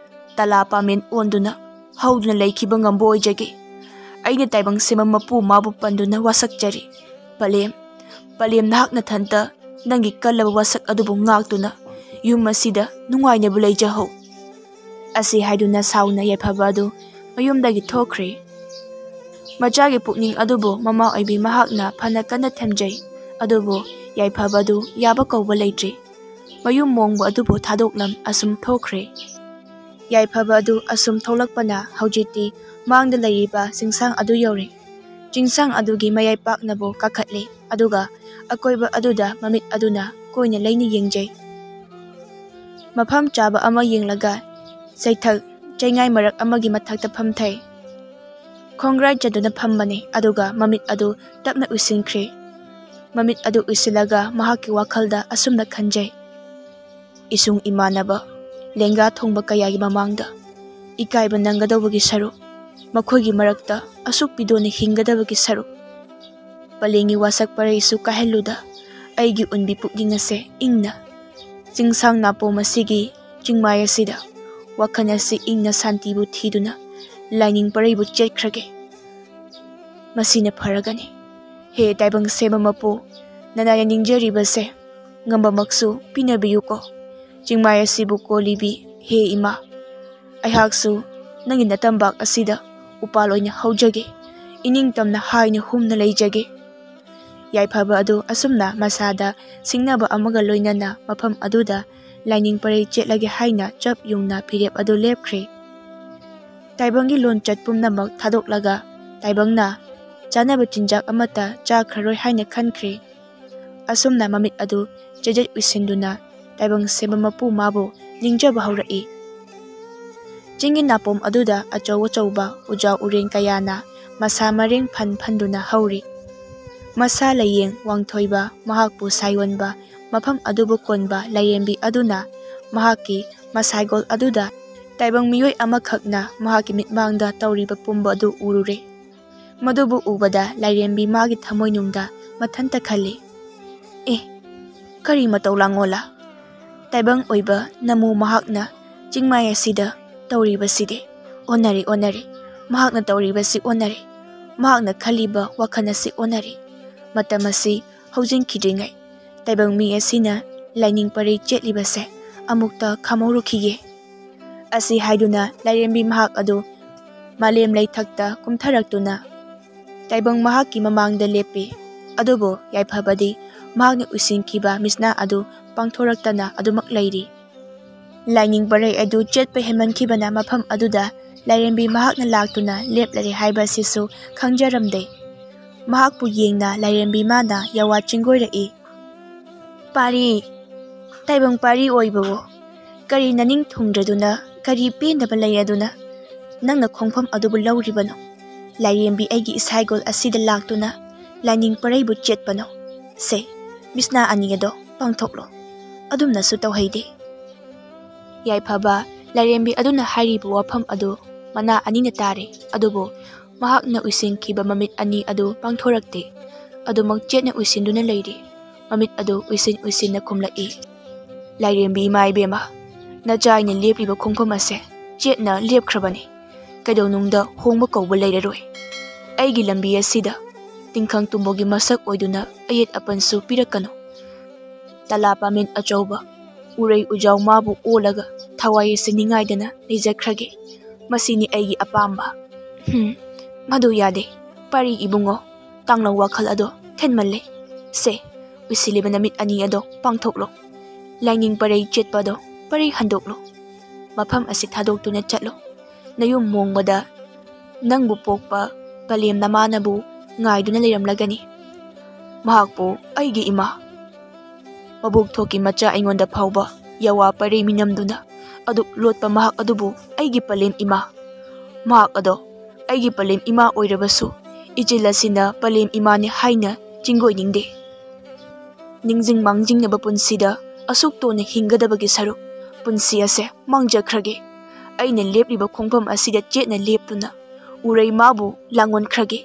ꯇꯂꯥ ꯄꯥꯃꯦꯟ ꯑꯣꯟꯗꯨꯅ ꯍꯧꯗꯨꯅ ꯂꯩꯈꯤꯕ ꯉꯝꯕ ꯑꯣꯏꯖꯒꯦ꯫ ꯑꯩꯅ ꯇꯥꯏꯕꯪ ꯁꯦꯝꯕ ꯃꯄꯨ ꯃꯥꯕꯨ ꯄꯟꯗꯨꯅ ꯋꯥꯁꯛꯆꯔꯤ꯫ ꯄꯂꯦꯝ, ꯄꯂꯦꯝ ꯅꯍꯥꯛ ꯅꯊꯟꯇ ꯅꯪꯒꯤ ꯀꯜꯂꯕ ꯋꯥꯁꯛ ꯑꯗꯨꯕꯨ ꯉꯥꯛꯇꯨꯅ ꯌꯨꯝ ꯑꯁꯤꯗ ꯅꯨꯡꯉꯥꯏꯅꯕ ꯂꯩꯖꯍꯧ꯫" ꯑꯁꯤ ꯍꯥꯏꯗꯨꯅ ꯁꯥꯎꯅ ꯌꯥꯏꯐꯕ ꯑꯗꯨ ꯃꯌꯨꯝꯗꯒꯤ ꯊꯣꯛꯈ꯭ꯔꯦ꯫ ꯃꯆꯥꯒꯤ ꯄꯨꯛꯅꯤꯡ ꯑꯗꯨꯕꯨ ꯃꯃꯥ ꯑꯣꯏꯕꯤ ꯃꯍꯥꯛꯅ ꯐꯅ ꯀꯟꯅ ꯊꯦꯝꯖꯩ, ꯑꯗꯨꯕꯨ ꯌꯥꯏꯐꯕ ꯑꯗꯨ ꯌꯥꯕ ꯀꯧꯕ ꯂꯩꯇ꯭ꯔꯤ꯫ ꯃꯌꯨꯝ ꯃꯣꯡꯕ ꯑꯗꯨꯕꯨ ꯊꯥꯗꯣꯛꯂꯝ ꯑꯁꯨꯝ ꯊꯣꯛꯈ꯭ꯔꯦ꯫ ꯌꯥꯏꯐꯕ ꯑꯗꯨ ꯑꯁꯨꯝ ꯊꯣꯛꯂꯛꯄꯅ ꯍꯧꯖꯤꯛꯇꯤ ꯃꯥꯡꯗ ꯂꯩꯔꯤꯕ ꯆꯤꯡꯁꯥꯡ ꯑꯗꯨ ꯌꯧꯔꯦ꯫ ꯆꯤꯡꯁꯥꯡ ꯑꯗꯨꯒꯤ ꯃꯌꯥꯏ ꯄꯥꯛꯅꯕꯨ ꯀꯥꯈꯠꯂꯦ, ꯑꯗꯨꯒ ꯑꯀꯣꯏꯕ ꯑꯗꯨꯗ ꯃꯃꯤꯠ ꯑꯗꯨꯅ ꯀꯣꯏꯅ ꯂꯩꯅ ꯌꯦꯡꯖꯩ꯫ ꯃꯐꯝ ꯆꯥꯕ ꯑꯃ ꯌꯦꯡꯂꯒ ꯆꯩꯊꯛ ꯆꯩꯉꯥꯏ ꯃꯔꯛ ꯑꯃꯒꯤ ꯃꯊꯛꯇ ꯐꯝꯊꯩ꯫ ꯈꯣꯡꯒ꯭ꯔꯥꯏ ꯆꯟꯗꯨꯅ ꯐꯝꯕꯅꯤ, ꯑꯗꯨꯒ ꯃꯃꯤꯠ ꯑꯗꯨ ꯇꯞꯅ ꯎꯏꯁꯤꯟꯈ꯭ꯔꯦ꯫ ꯃꯃꯤꯠ ꯑꯗꯨ ꯎꯏꯁꯤꯜꯂꯒ ꯃꯍꯥꯛꯀꯤ ꯋꯥꯈꯜꯗ ꯑꯁꯨꯝꯅ ꯈꯟꯖꯩ, "ꯏꯁꯨꯡ ꯏꯃꯥꯟꯅꯕ, ꯂꯦꯡꯒꯥ ꯊꯣꯡꯕ ꯀꯌꯥꯒꯤ ꯃꯃꯥꯡꯗ ꯏꯀꯥꯏꯕ ꯅꯪꯒꯗꯧꯕꯒꯤ ꯁꯔꯨꯛ, ꯃꯈꯣꯏꯒꯤ ꯃꯔꯛꯇ ꯑꯁꯨꯛ ꯄꯤꯗꯣꯅ ꯍꯤꯡꯒꯗꯕꯒꯤ ꯁꯔꯨꯛ, ꯄꯂꯦꯝꯒꯤ ꯋꯥꯁꯛ ꯄꯔꯩꯁꯨ ꯀꯥꯏꯍꯜꯂꯨꯗ, ꯑꯩꯒꯤ ꯎꯟꯕꯤ ꯄꯨꯛꯅꯤꯡ ꯑꯁꯦ ꯏꯪꯅ ꯆꯤꯡꯁꯥꯡ ꯅꯥꯄꯣꯝ ꯑꯁꯤꯒꯤ ꯆꯤꯡꯃꯥꯏ ꯑꯁꯤꯗ ꯋꯥꯈꯜ ꯑꯁꯤ ꯏꯪꯅ ꯁꯥꯟꯇꯤꯕꯨ ꯊꯤꯗꯨꯅ ꯂꯥꯏꯅꯤꯡ ꯄꯔꯩꯕꯨ ꯆꯦꯠꯈ꯭ꯔꯒꯦ꯫ ꯃꯁꯤꯅ ꯐꯔꯒꯅꯤ꯫ ꯍꯦ ꯇꯥꯏꯕꯪ ꯁꯦꯝꯕ ꯃꯄꯨ, ꯅꯅꯥꯏꯅ ꯅꯤꯡꯖꯔꯤꯕꯁꯦ ꯉꯝꯕꯃꯛꯁꯨ ꯄꯤꯅꯕꯤꯌꯨꯀꯣ꯫ ꯆꯤꯡꯃꯥꯏ ꯑꯁꯤꯕꯨ ꯀꯣꯜꯂꯤꯕꯤ ꯍꯦ ꯏꯃꯥ, ꯑꯩꯍꯥꯛꯁꯨ ꯅꯪꯒꯤ ꯅꯇꯝꯕꯥꯛ ꯑꯁꯤꯗ ꯎꯄꯥꯜ ꯑꯣꯏꯅ ꯍꯧꯖꯒꯦ, ꯏꯅꯤꯡꯇꯝꯅ ꯍꯥꯏꯅ ꯍꯨꯝꯅ ꯂꯩꯖꯒꯦ꯫ ꯌꯥꯏꯐꯕ ꯑꯗꯨ ꯑꯁꯨꯝꯅ ꯃꯁꯥꯗ ꯁꯤꯡꯅꯕ ꯑꯃꯒ ꯂꯣꯏꯅꯅ ꯃꯐꯝ ꯑꯗꯨꯗ ꯂꯥꯏꯅꯤꯡ ꯄꯔꯩ ꯆꯦꯠꯂꯒꯦ ꯍꯥꯏꯅ ꯆꯞ ꯌꯨꯡꯅ ꯐꯤꯔꯦꯞ ꯑꯗꯨ ꯂꯦꯞꯈ꯭ꯔꯦ꯫ ꯇꯥꯏꯕꯪꯒꯤ ꯂꯣꯟꯆꯠ ꯄꯨꯝꯅꯃꯛ ꯊꯥꯗꯣꯛꯂꯒ ꯇꯥꯏꯕꯪꯅ ꯆꯥꯅꯕ ꯆꯤꯟꯖꯥꯛ ꯑꯃꯠꯇ ꯆꯥꯈ꯭ꯔꯔꯣꯏ ꯍꯥꯏꯅ ꯈꯟꯈ꯭ꯔꯦ꯫ ꯑꯁꯨꯝꯅ ꯃꯃꯤꯠ ꯑꯗꯨ ꯆꯦꯖꯦꯠ ꯎꯏꯁꯤꯟꯗꯨꯅ ꯇꯥꯏꯕꯪ ꯁꯦꯝꯕ ꯃꯄꯨ ꯃꯥꯕꯨ ꯅꯤꯡꯖꯕ ꯍꯧꯔꯛꯏ꯫ ꯆꯤꯡꯒꯤ ꯅꯥꯄꯣꯝ ꯑꯗꯨꯗ ꯑꯆꯧ ꯑꯆꯧꯕ ꯎꯖꯥꯎ ꯎꯔꯦꯡ ꯀꯌꯥꯅ ꯃꯁꯥ ꯃꯔꯦꯡ ꯐꯟ ꯐꯟꯗꯨꯅ ꯍꯧꯔꯤ꯫ ꯃꯁꯥ ꯂꯥꯏꯌꯦꯡ ꯋꯥꯡꯊꯣꯏꯕ, ꯃꯍꯥꯛꯄꯨ ꯁꯥꯌꯣꯟꯕ, ꯃꯐꯝ ꯑꯗꯨꯕꯨ ꯀꯣꯟꯕ ꯂꯥꯏꯔꯦꯝꯕꯤ ꯑꯗꯨꯅ ꯃꯍꯥꯛꯀꯤ ꯃꯁꯥꯏꯒꯣꯜ ꯑꯗꯨꯗ ꯇꯥꯏꯕꯪ ꯃꯤꯑꯣꯏ ꯑꯃꯈꯛꯅ ꯃꯍꯥꯛꯀꯤ ꯃꯤꯠꯃꯥꯡꯗ ꯇꯧꯔꯤꯕ ꯄꯨꯝꯕ ꯑꯗꯨ ꯎꯔꯨꯔꯦ꯫ ꯃꯗꯨꯕꯨ ꯎꯕꯗ ꯂꯥꯏꯔꯦꯝꯕꯤ ꯃꯥꯒꯤ ꯊꯃꯣꯏꯅꯨꯡꯗ ꯃꯊꯟꯇ ꯈꯜꯂꯤ, "ꯑꯦ, ꯀꯔꯤ ꯃꯇꯧ ꯂꯥꯡꯉꯣꯂꯥ? ꯇꯥꯏꯕꯪ ꯑꯣꯏꯕ ꯅꯃꯨ ꯃꯍꯥꯛꯅ ꯆꯤꯡꯃꯥꯏ ꯑꯁꯤꯗ ꯇꯧꯔꯤꯕꯁꯤꯗꯤ ꯑꯣꯟꯅꯔꯦ, ꯑꯣꯟꯅꯔꯦ꯫ ꯃꯍꯥꯛꯅ ꯇꯧꯔꯤꯕꯁꯤ ꯑꯣꯟꯅꯔꯦ꯫ ꯃꯍꯥꯛꯅ ꯈꯜꯂꯤꯕ ꯋꯥꯈꯜ ꯑꯁꯤ ꯑꯣꯟꯅꯔꯦ꯫ ꯃꯇꯝ ꯑꯁꯤ ꯍꯧꯖꯤꯟꯈꯤꯗ꯭ꯔꯤꯉꯩ ꯇꯥꯏꯕꯪ ꯃꯤ ꯑꯁꯤꯅ ꯂꯥꯏꯅꯤꯡ ꯄꯔꯩ ꯆꯦꯠꯂꯤꯕꯁꯦ ꯑꯃꯨꯛꯇ ꯈꯥꯝꯍꯧꯔꯨꯈꯤꯒꯦ" ꯑꯁꯤ ꯍꯥꯏꯗꯨꯅ ꯂꯥꯏꯔꯦꯝꯕꯤ ꯃꯍꯥꯛ ꯑꯗꯨ ꯃꯥꯂꯦꯝ ꯂꯩꯊꯛꯇ ꯀꯨꯝꯊꯔꯛꯇꯨꯅ ꯇꯥꯏꯕꯪ ꯃꯍꯥꯛꯀꯤ ꯃꯃꯥꯡꯗ ꯂꯦꯞꯄꯤ꯫ ꯑꯗꯨꯕꯨ ꯌꯥꯏꯐꯕꯗꯤ ꯃꯍꯥꯛꯅ ꯎꯏꯁꯤꯟꯈꯤꯕ ꯃꯤꯠꯁꯅꯥ ꯑꯗꯨ ꯄꯥꯡꯊꯣꯔꯛꯇꯅ ꯑꯗꯨꯃꯛ ꯂꯩꯔꯤ꯫ ꯂꯥꯏꯅꯤꯡ ꯄꯔꯩ ꯑꯗꯨ ꯆꯦꯠꯄ ꯍꯦꯟꯃꯟꯈꯤꯕꯅ ꯃꯐꯝ ꯑꯗꯨꯗ ꯂꯥꯏꯔꯦꯝꯕꯤ ꯃꯍꯥꯛꯅ ꯂꯥꯛꯇꯨꯅ ꯂꯦꯞꯂꯔꯦ ꯍꯥꯏꯕ ꯑꯁꯤꯁꯨ ꯈꯪꯖꯔꯝꯗꯦ꯫ ꯃꯍꯥꯛꯄꯨ ꯌꯦꯡꯅ ꯂꯥꯏꯔꯦꯝꯕꯤ ꯃꯥꯅ ꯌꯥꯋꯥ ꯆꯤꯡꯒꯣꯏꯔꯛꯏ, "ꯄꯥꯔꯤ, ꯇꯥꯏꯕꯪ ꯄꯥꯔꯤ ꯑꯣꯏꯕꯋꯣ, ꯀꯔꯤ ꯅꯅꯤꯡ ꯊꯨꯡꯗ꯭ꯔꯗꯨꯅ, ꯀꯔꯤ ꯄꯦꯟꯗꯕ ꯂꯩꯔꯗꯨꯅ ꯅꯪꯅ ꯈꯣꯡꯐꯝ ꯑꯗꯨꯕꯨ ꯂꯧꯔꯤꯕꯅꯣ? ꯂꯥꯏꯔꯦꯝꯕꯤ ꯑꯩꯒꯤ ꯏꯁꯥꯏꯒꯣꯜ ꯑꯁꯤꯗ ꯂꯥꯛꯇꯨꯅ ꯂꯥꯏꯅꯤꯡ ꯄꯔꯩꯕꯨ ꯆꯦꯠꯄꯅꯣ? ꯁꯦ, ꯃꯤꯠꯁꯅꯥ ꯑꯅꯤ ꯑꯗꯣ ꯄꯥꯡꯊꯣꯛꯂꯣ꯫ ꯑꯗꯨꯝꯅꯁꯨ ꯇꯧꯍꯩꯗꯦ"꯫ ꯌꯥꯏꯐꯕ ꯂꯥꯏꯔꯦꯝꯕꯤ ꯑꯗꯨꯅ ꯍꯥꯏꯔꯤꯕ ꯋꯥꯐꯝ ꯑꯗꯨ ꯃꯅꯥ ꯑꯅꯤꯅ ꯇꯥꯔꯦ, ꯑꯗꯨꯕꯨ ꯃꯍꯥꯛꯅ ꯎꯏꯁꯤꯟꯈꯤꯕ ꯃꯃꯤꯠ ꯑꯅꯤ ꯑꯗꯨ ꯄꯥꯡꯊꯣꯔꯛꯇꯦ꯫ ꯑꯗꯨꯃꯛ ꯆꯦꯠꯅ ꯎꯏꯁꯤꯟꯗꯨꯅ ꯂꯩꯔꯤ꯫ ꯃꯃꯤꯠ ꯑꯗꯨ ꯎꯏꯁꯤꯟ ꯎꯏꯁꯤꯟꯅ ꯈꯨꯝꯂꯛꯏ, ꯂꯥꯏꯔꯦꯝꯕꯤ ꯏꯃꯥ ꯏꯕꯦꯝꯃ, ꯅꯆꯥ ꯑꯩꯅ ꯂꯦꯞꯂꯤꯕ ꯈꯣꯡꯐꯝ ꯑꯁꯦ ꯆꯦꯠꯅ ꯂꯦꯞꯈ꯭ꯔꯕꯅꯤ꯫ ꯀꯩꯗꯧꯅꯨꯡꯗ ꯍꯣꯡꯕ ꯀꯧꯕ ꯂꯩꯔꯔꯣꯏ꯫ ꯑꯩꯒꯤ ꯂꯝꯕꯤ ꯑꯁꯤꯗ ꯇꯤꯡꯈꯪ ꯇꯨꯝꯕꯒꯤ ꯃꯁꯛ ꯑꯣꯏꯗꯨꯅ ꯑꯌꯦꯠ ꯑꯄꯟꯁꯨ ꯄꯤꯔꯛꯀꯅꯨ꯫ ꯇꯂꯥ ꯄꯥꯃꯦꯟ ꯑꯆꯧꯕ, ꯎꯔꯩ ꯎꯖꯥꯎ ꯃꯥꯕꯨ ꯑꯣꯜꯂꯒ ꯊꯋꯥꯏ ꯑꯁꯤ ꯅꯤꯡꯉꯥꯏꯗꯅ ꯂꯩꯖꯈ꯭ꯔꯒꯦ꯫ ꯃꯁꯤꯅꯤ ꯑꯩꯒꯤ ꯑꯄꯥꯝꯕ꯫ ꯍꯨꯝ, ꯃꯗꯨ ꯌꯥꯗꯦ꯫ ꯄꯥꯔꯤ ꯏꯕꯨꯡꯉꯣ, ꯇꯥꯡꯂꯧ ꯋꯥꯈꯜ ꯑꯗꯣ ꯊꯦꯟꯃꯜꯂꯦ꯫ ꯁꯦ, ꯎꯏꯁꯤꯜꯂꯤꯕ ꯅꯃꯤꯠ ꯑꯅꯤ ꯑꯗꯣ ꯄꯥꯡꯊꯣꯛꯂꯣ꯫ ꯂꯥꯏꯅꯤꯡ ꯄꯔꯩ ꯆꯦꯠꯄ ꯑꯗꯣ ꯄꯔꯩ ꯍꯟꯗꯣꯛꯂꯣ꯫ ꯃꯐꯝ ꯑꯁꯤ ꯊꯥꯗꯣꯛꯇꯨꯅ ꯆꯠꯂꯣ꯫ ꯅꯌꯨꯝ ꯃꯣꯡꯕꯗ ꯅꯪꯕꯨ ꯄꯣꯛꯄ ꯄꯂꯦꯝ ꯅꯃꯥꯅꯕꯨ ꯉꯥꯏꯗꯨꯅ ꯂꯩꯔꯝꯂꯒꯅꯤ꯫ ꯃꯍꯥꯛꯄꯨ ꯑꯩꯒꯤ ꯏꯃꯥ, ꯃꯕꯣꯛ ꯊꯣꯛꯀꯤ ꯃꯆꯥ ꯑꯩꯉꯣꯟꯗ ꯐꯥꯎꯕ ꯌꯥꯋꯥ ꯄꯔꯩ ꯃꯤꯅꯝꯗꯨꯅ ꯑꯗꯨꯛ ꯂꯣꯠꯄ ꯃꯍꯥꯛ ꯑꯗꯨꯕꯨ ꯑꯩꯒꯤ ꯄꯂꯦꯝ ꯏꯃꯥ, ꯃꯍꯥꯛ ꯑꯗꯣ ꯑꯩꯒꯤ ꯄꯂꯦꯝ ꯏꯃꯥ ꯑꯣꯏꯔꯕꯁꯨ, ꯏꯆꯤꯜ ꯑꯁꯤꯅ ꯄꯂꯦꯝ ꯏꯃꯥꯅꯤ ꯍꯥꯏꯅ ꯆꯤꯡꯒꯣꯏꯅꯤꯡꯗꯦ꯫ ꯅꯤꯡꯖꯤꯡ ꯃꯥꯡꯖꯤꯡꯅꯕ ꯄꯨꯟꯁꯤꯗ ꯑꯁꯨꯛ ꯇꯣꯟꯅ ꯍꯤꯡꯒꯗꯕꯒꯤ ꯁꯔꯨꯛ, ꯄꯨꯟꯁꯤ ꯑꯁꯦ ꯃꯥꯡꯖꯈ꯭ꯔꯒꯦ꯫ ꯑꯩꯅ ꯂꯦꯞꯂꯤꯕ ꯈꯣꯡꯐꯝ ꯑꯁꯤꯗ ꯆꯦꯠꯅ ꯂꯦꯞꯇꯨꯅ ꯎꯔꯩ ꯃꯥꯕꯨ ꯂꯥꯡꯑꯣꯟꯈ꯭ꯔꯒꯦ꯫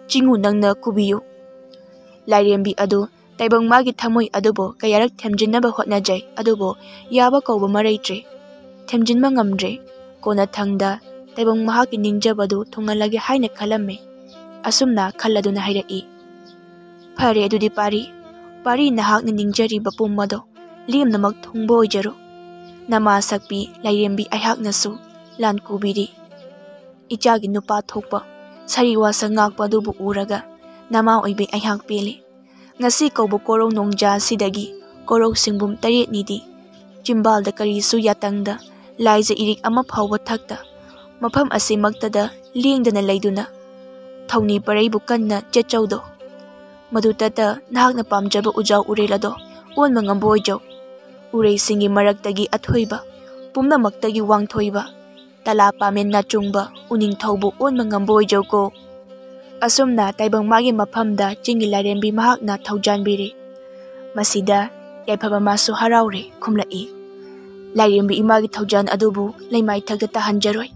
ꯆꯤꯡꯉꯨ ꯅꯪꯅ ꯀꯨꯕꯤꯌꯨ꯫ ꯂꯥꯏꯔꯦꯝꯕꯤ ꯑꯗꯨ ꯇꯥꯏꯕꯪ ꯃꯥꯒꯤ ꯊꯃꯣꯏ ꯑꯗꯨꯕꯨ ꯀꯌꯥꯔꯛ ꯊꯦꯝꯖꯤꯟꯅꯕ ꯍꯣꯠꯅꯖꯩ, ꯑꯗꯨꯕꯨ ꯌꯥꯕ ꯀꯧꯕ ꯃꯔꯩꯇ꯭ꯔꯦ꯫ ꯊꯦꯝꯖꯤꯟꯕ ꯉꯝꯗ꯭ꯔꯦ꯫ ꯀꯣꯟꯅꯊꯪꯗ ꯇꯥꯏꯕꯪ ꯃꯍꯥꯛꯀꯤ ꯅꯤꯡꯖꯕꯗꯨ ꯊꯨꯡꯍꯜꯂꯒꯦ ꯍꯥꯏꯅ ꯈꯜꯂꯝꯃꯤ꯫ ꯑꯁꯨꯝꯅ ꯈꯜꯂꯗꯨꯅ ꯍꯥꯏꯔꯛꯏ, "ꯐꯔꯦ, ꯑꯗꯨꯗꯤ ꯄꯥꯔꯤ, ꯄꯥꯔꯤ ꯅꯍꯥꯛꯅ ꯅꯤꯡꯖꯔꯤꯕ ꯄꯨꯝ ꯑꯗꯣ ꯂꯦꯝꯅꯃꯛ ꯊꯨꯡꯕ ꯑꯣꯏꯖꯔꯣ꯫ ꯅꯃꯥ ꯁꯛꯄꯤ ꯂꯥꯏꯔꯦꯝꯕꯤ ꯑꯩꯍꯥꯛꯅꯁꯨ ꯂꯥꯟ ꯀꯨꯕꯤꯔꯤ꯫ ꯏꯆꯥꯒꯤ ꯅꯨꯄꯥ ꯊꯣꯛꯄ ꯁꯥꯔꯤ ꯋꯥꯁꯛ ꯉꯥꯛꯄ ꯑꯗꯨꯕꯨ ꯎꯔꯒ ꯅꯃꯥ ꯑꯣꯏꯕꯤ ꯑꯩꯍꯥꯛ ꯄꯦꯜꯂꯤ꯫ ꯉꯁꯤ ꯀꯧꯕ ꯀꯣꯔꯧ ꯅꯣꯡꯖꯥ ꯑꯁꯤꯗꯒꯤ ꯀꯣꯔꯧ ꯁꯤꯡꯕꯨꯝ ꯇꯔꯦꯠꯅꯤꯗꯤ ꯆꯤꯝꯕꯥꯜꯗ ꯀꯔꯤꯁꯨ ꯌꯥꯇꯪꯗ ꯂꯥꯏꯖ ꯏꯔꯤꯛ ꯑꯃ ꯐꯥꯎꯕ ꯊꯛꯇ ꯃꯐꯝ ꯑꯁꯤꯃꯛꯇꯗ ꯂꯦꯡꯗꯅ ꯂꯩꯗꯨꯅ ꯊꯧꯅꯤ ꯄꯔꯩꯕꯨ ꯀꯟꯅ ꯆꯦꯠꯆꯧꯗꯣ꯫ ꯃꯗꯨꯇꯇ ꯅꯍꯥꯛꯅ ꯄꯥꯝꯖꯕ ꯎꯖꯥꯎ ꯎꯔꯦꯜ ꯑꯗꯣ ꯑꯣꯟꯕ ꯉꯝꯕ ꯑꯣꯏꯖꯧ꯫ ꯎꯔꯩꯁꯤꯡꯒꯤ ꯃꯔꯛꯇꯒꯤ ꯑꯊꯣꯏꯕ, ꯄꯨꯝꯅꯃꯛꯇꯒꯤ ꯋꯥꯡꯊꯣꯏꯕ, ꯇꯂꯥ ꯄꯥꯃꯦꯟ ꯅꯥꯆꯣꯡꯕ ꯎꯅꯤꯡꯊꯧꯕꯨ ꯑꯣꯟꯕ ꯉꯝꯕ ꯑꯣꯏꯖꯧꯀꯣ꯫" ꯑꯁꯨꯝꯅ ꯇꯥꯏꯕꯪ ꯃꯥꯒꯤ ꯃꯐꯝꯗ ꯆꯤꯡꯒꯤ ꯂꯥꯏꯔꯦꯝꯕꯤ ꯃꯍꯥꯛꯅ ꯊꯧꯖꯥꯟꯕꯤꯔꯦ꯫ ꯃꯁꯤꯗ ꯌꯥꯏꯐꯕ ꯃꯥꯁꯨ ꯍꯔꯥꯎꯔꯦ, ꯈꯨꯝꯂꯛꯏ, "ꯂꯥꯏꯔꯦꯝꯕꯤ ꯏꯃꯥꯒꯤ ꯊꯧꯖꯥꯟ ꯑꯗꯨꯕꯨ ꯂꯩꯃꯥꯏ ꯊꯛꯇ ꯇꯥꯍꯟꯖꯔꯣꯏ,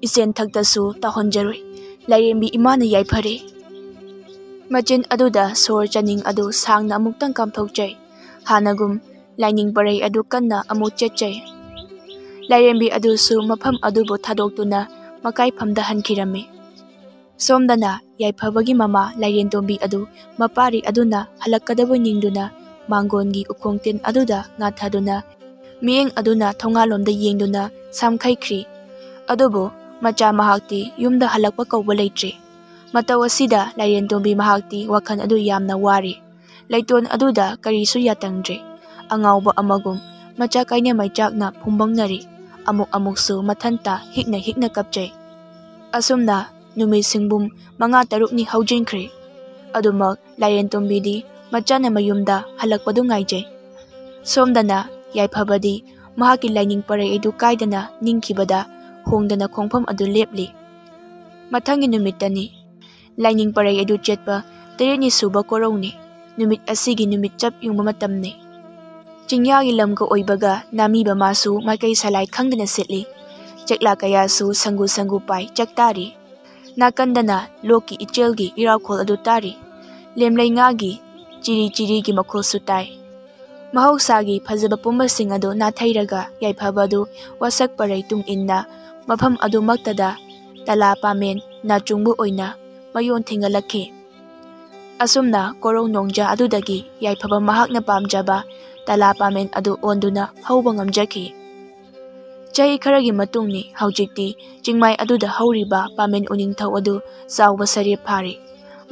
ꯏꯆꯦꯟ ꯊꯛꯇꯁꯨ ꯇꯥꯍꯟꯖꯔꯣꯏ꯫ ꯂꯥꯏꯔꯦꯝꯕꯤ ꯏꯃꯥꯅ ꯌꯥꯏꯐꯔꯦ꯫" ꯃꯆꯤꯟ ꯑꯗꯨꯗ ꯁꯣꯔ ꯆꯥꯅꯤꯡ ꯑꯗꯨ ꯁꯥꯡꯅ ꯑꯃꯨꯛꯇꯪ ꯀꯥꯝꯊꯣꯛꯆꯩ꯫ ꯍꯥꯟꯅꯒꯨꯝ ꯂꯥꯏꯅꯤꯡ ꯄꯔꯩ ꯑꯗꯨ ꯀꯟꯅ ꯑꯃꯨꯛ ꯆꯦꯠꯆꯩ꯫ ꯂꯥꯏꯔꯦꯝꯕꯤ ꯑꯗꯨꯁꯨ ꯃꯐꯝ ꯑꯗꯨꯕꯨ ꯊꯥꯗꯣꯛꯇꯨꯅ ꯃꯀꯥꯏꯐꯝꯗ ꯍꯟꯈꯤꯔꯝꯃꯤ꯫ ꯁꯣꯝꯗꯅ ꯌꯥꯏꯐꯕꯒꯤ ꯃꯃꯥ ꯂꯥꯏꯔꯦꯟꯇꯣꯝꯕꯤ ꯑꯗꯨ ꯃꯄꯥꯔꯤ ꯑꯗꯨꯅ ꯍꯜꯂꯛꯀꯗꯕ ꯅꯤꯡꯗꯨꯅ ꯃꯥꯡꯒꯣꯟꯒꯤ ꯎꯈꯣꯡ ꯇꯤꯟ ꯑꯗꯨꯗ ꯉꯥꯊꯗꯨꯅ ꯃꯤꯠꯌꯦꯡ ꯑꯗꯨꯅ ꯊꯣꯡꯉꯥꯜꯂꯣꯝꯗ ꯌꯦꯡꯗꯨꯅ ꯁꯝꯈꯩꯈ꯭ꯔꯤ꯫ ꯑꯗꯨꯕꯨ ꯃꯆꯥ ꯃꯍꯥꯛꯇꯤ ꯌꯨꯝꯗ ꯍꯜꯂꯛꯄ ꯀꯧꯕ ꯂꯩꯇ꯭ꯔꯤ꯫ ꯃꯇꯧ ꯑꯁꯤꯗ ꯂꯥꯏꯔꯦꯟꯇꯣꯝꯕꯤ ꯃꯍꯥꯛꯇꯤ ꯋꯥꯈꯜ ꯑꯗꯨ ꯌꯥꯝꯅ ꯋꯥꯔꯤ꯫ ꯂꯩꯇꯣꯟ ꯑꯗꯨꯗ ꯀꯔꯤꯁꯨ ꯌꯥꯇꯪꯗ꯭ꯔꯤ꯫ ꯑꯉꯥꯎꯕ ꯑꯃꯒꯨꯝ ꯃꯆꯥ ꯀꯥꯏꯅ ꯃꯩꯆꯥꯛꯅ ꯐꯨꯝꯕꯪꯅꯔꯤ꯫ ꯑꯃꯨꯛ ꯑꯃꯨꯛꯁꯨ ꯃꯊꯟꯇ ꯍꯤꯛꯅ ꯍꯤꯛꯅ ꯀꯞꯆꯩ꯫ ꯑꯁꯨꯝꯅ ꯅꯨꯃꯤꯠ ꯁꯤꯡꯕꯨꯝ ꯃꯉꯥ ꯇꯔꯨꯛꯅꯤ ꯍꯧꯖꯤꯟꯈ꯭ꯔꯦ꯫ ꯑꯗꯨꯃꯛ ꯂꯥꯏꯔꯦꯟꯇꯣꯝꯕꯤꯗꯤ ꯃꯆꯥꯅ ꯃꯌꯨꯝꯗ ꯍꯜꯂꯛꯄꯗꯨ ꯉꯥꯏꯖꯩ꯫ ꯁꯣꯝꯗꯅ ꯌꯥꯏꯐꯕꯗꯤ ꯃꯍꯥꯛꯀꯤ ꯂꯥꯏꯅꯤꯡ ꯄꯔꯩ ꯑꯗꯨ ꯀꯥꯏꯗꯅ ꯅꯤꯡꯈꯤꯕꯗ ꯍꯣꯡꯗꯅ ꯈꯣꯡꯐꯝ ꯑꯗꯨ ꯂꯦꯞꯂꯤ꯫ ꯃꯊꯪꯒꯤ ꯅꯨꯃꯤꯠꯇꯅꯤ꯫ ꯂꯥꯏꯅꯤꯡ ꯄꯔꯩ ꯑꯗꯨ ꯆꯦꯠꯄ ꯇꯔꯦꯠꯅꯤ ꯁꯨꯕ ꯀꯣꯔꯧꯅꯤ꯫ ꯅꯨꯃꯤꯠ ꯑꯁꯤꯒꯤ ꯅꯨꯃꯤꯠ ꯆꯞ ꯌꯨꯡꯕ ꯃꯇꯝꯅꯤ꯫ ꯆꯤꯡꯌꯥꯒꯤ ꯂꯝꯒ ꯑꯣꯏꯕꯒ ꯅꯥꯃꯤꯕ ꯃꯥꯁꯨ ꯃꯥꯏꯀꯩ ꯁꯂꯥꯏ ꯈꯪꯗꯅ ꯁꯤꯠꯂꯤ꯫ ꯆꯦꯛꯂꯥ ꯀꯌꯥꯁꯨ ꯁꯪꯒꯨ ꯁꯪꯒꯨ ꯄꯥꯏ ꯆꯥꯛꯇꯥꯔꯤ꯫ ꯅꯥꯀꯟꯗꯅ ꯂꯣꯛꯀꯤ ꯏꯆꯦꯜꯒꯤ ꯏꯔꯥꯎꯈꯣꯜ ꯑꯗꯨ ꯇꯥꯔꯤ꯫ ꯂꯦꯝꯂꯩ ꯉꯥꯒꯤ ꯆꯤꯔꯤ ꯆꯤꯔꯤꯒꯤ ꯃꯈꯣꯜꯁꯨ ꯇꯥꯏ꯫ ꯃꯍꯧꯁꯥꯒꯤ ꯐꯖꯕ ꯄꯨꯝꯕꯁꯤꯡ ꯑꯗꯨ ꯅꯥꯊꯩꯔꯒ ꯌꯥꯏꯐꯕ ꯑꯗꯨ ꯋꯥꯁꯛ ꯄꯔꯩ ꯇꯨꯡ ꯏꯟꯅ ꯃꯐꯝ ꯑꯗꯨꯃꯛꯇꯗ ꯇꯂꯥ ꯄꯥꯃꯦꯟ ꯅꯥꯆꯨꯡꯕ ꯑꯣꯏꯅ ꯃꯌꯣꯟ ꯊꯤꯡꯒꯠꯂꯛꯈꯤ꯫ ꯑꯁꯨꯝꯅ ꯀꯣꯔꯧ ꯅꯣꯡꯖꯥ ꯑꯗꯨꯗꯒꯤ ꯌꯥꯏꯐꯕ ꯃꯍꯥꯛꯅ ꯄꯥꯝꯖꯕ ꯇꯂꯥ ꯄꯥꯃꯦꯟ ꯑꯗꯨ ꯑꯣꯟꯗꯨꯅ ꯍꯧꯕ ꯉꯝꯖꯈꯤ꯫ ꯆꯍꯤ ꯈꯔꯒꯤ ꯃꯇꯨꯡꯅꯤ ꯍꯧꯖꯤꯛꯇꯤ ꯆꯤꯡꯃꯥꯏ ꯑꯗꯨꯗ ꯍꯧꯔꯤꯕ ꯄꯥꯃꯦꯟ ꯎꯅꯤꯡꯊꯧ ꯑꯗꯨ ꯆꯥꯎꯕ ꯁꯔꯦꯞ ꯐꯥꯔꯦ꯫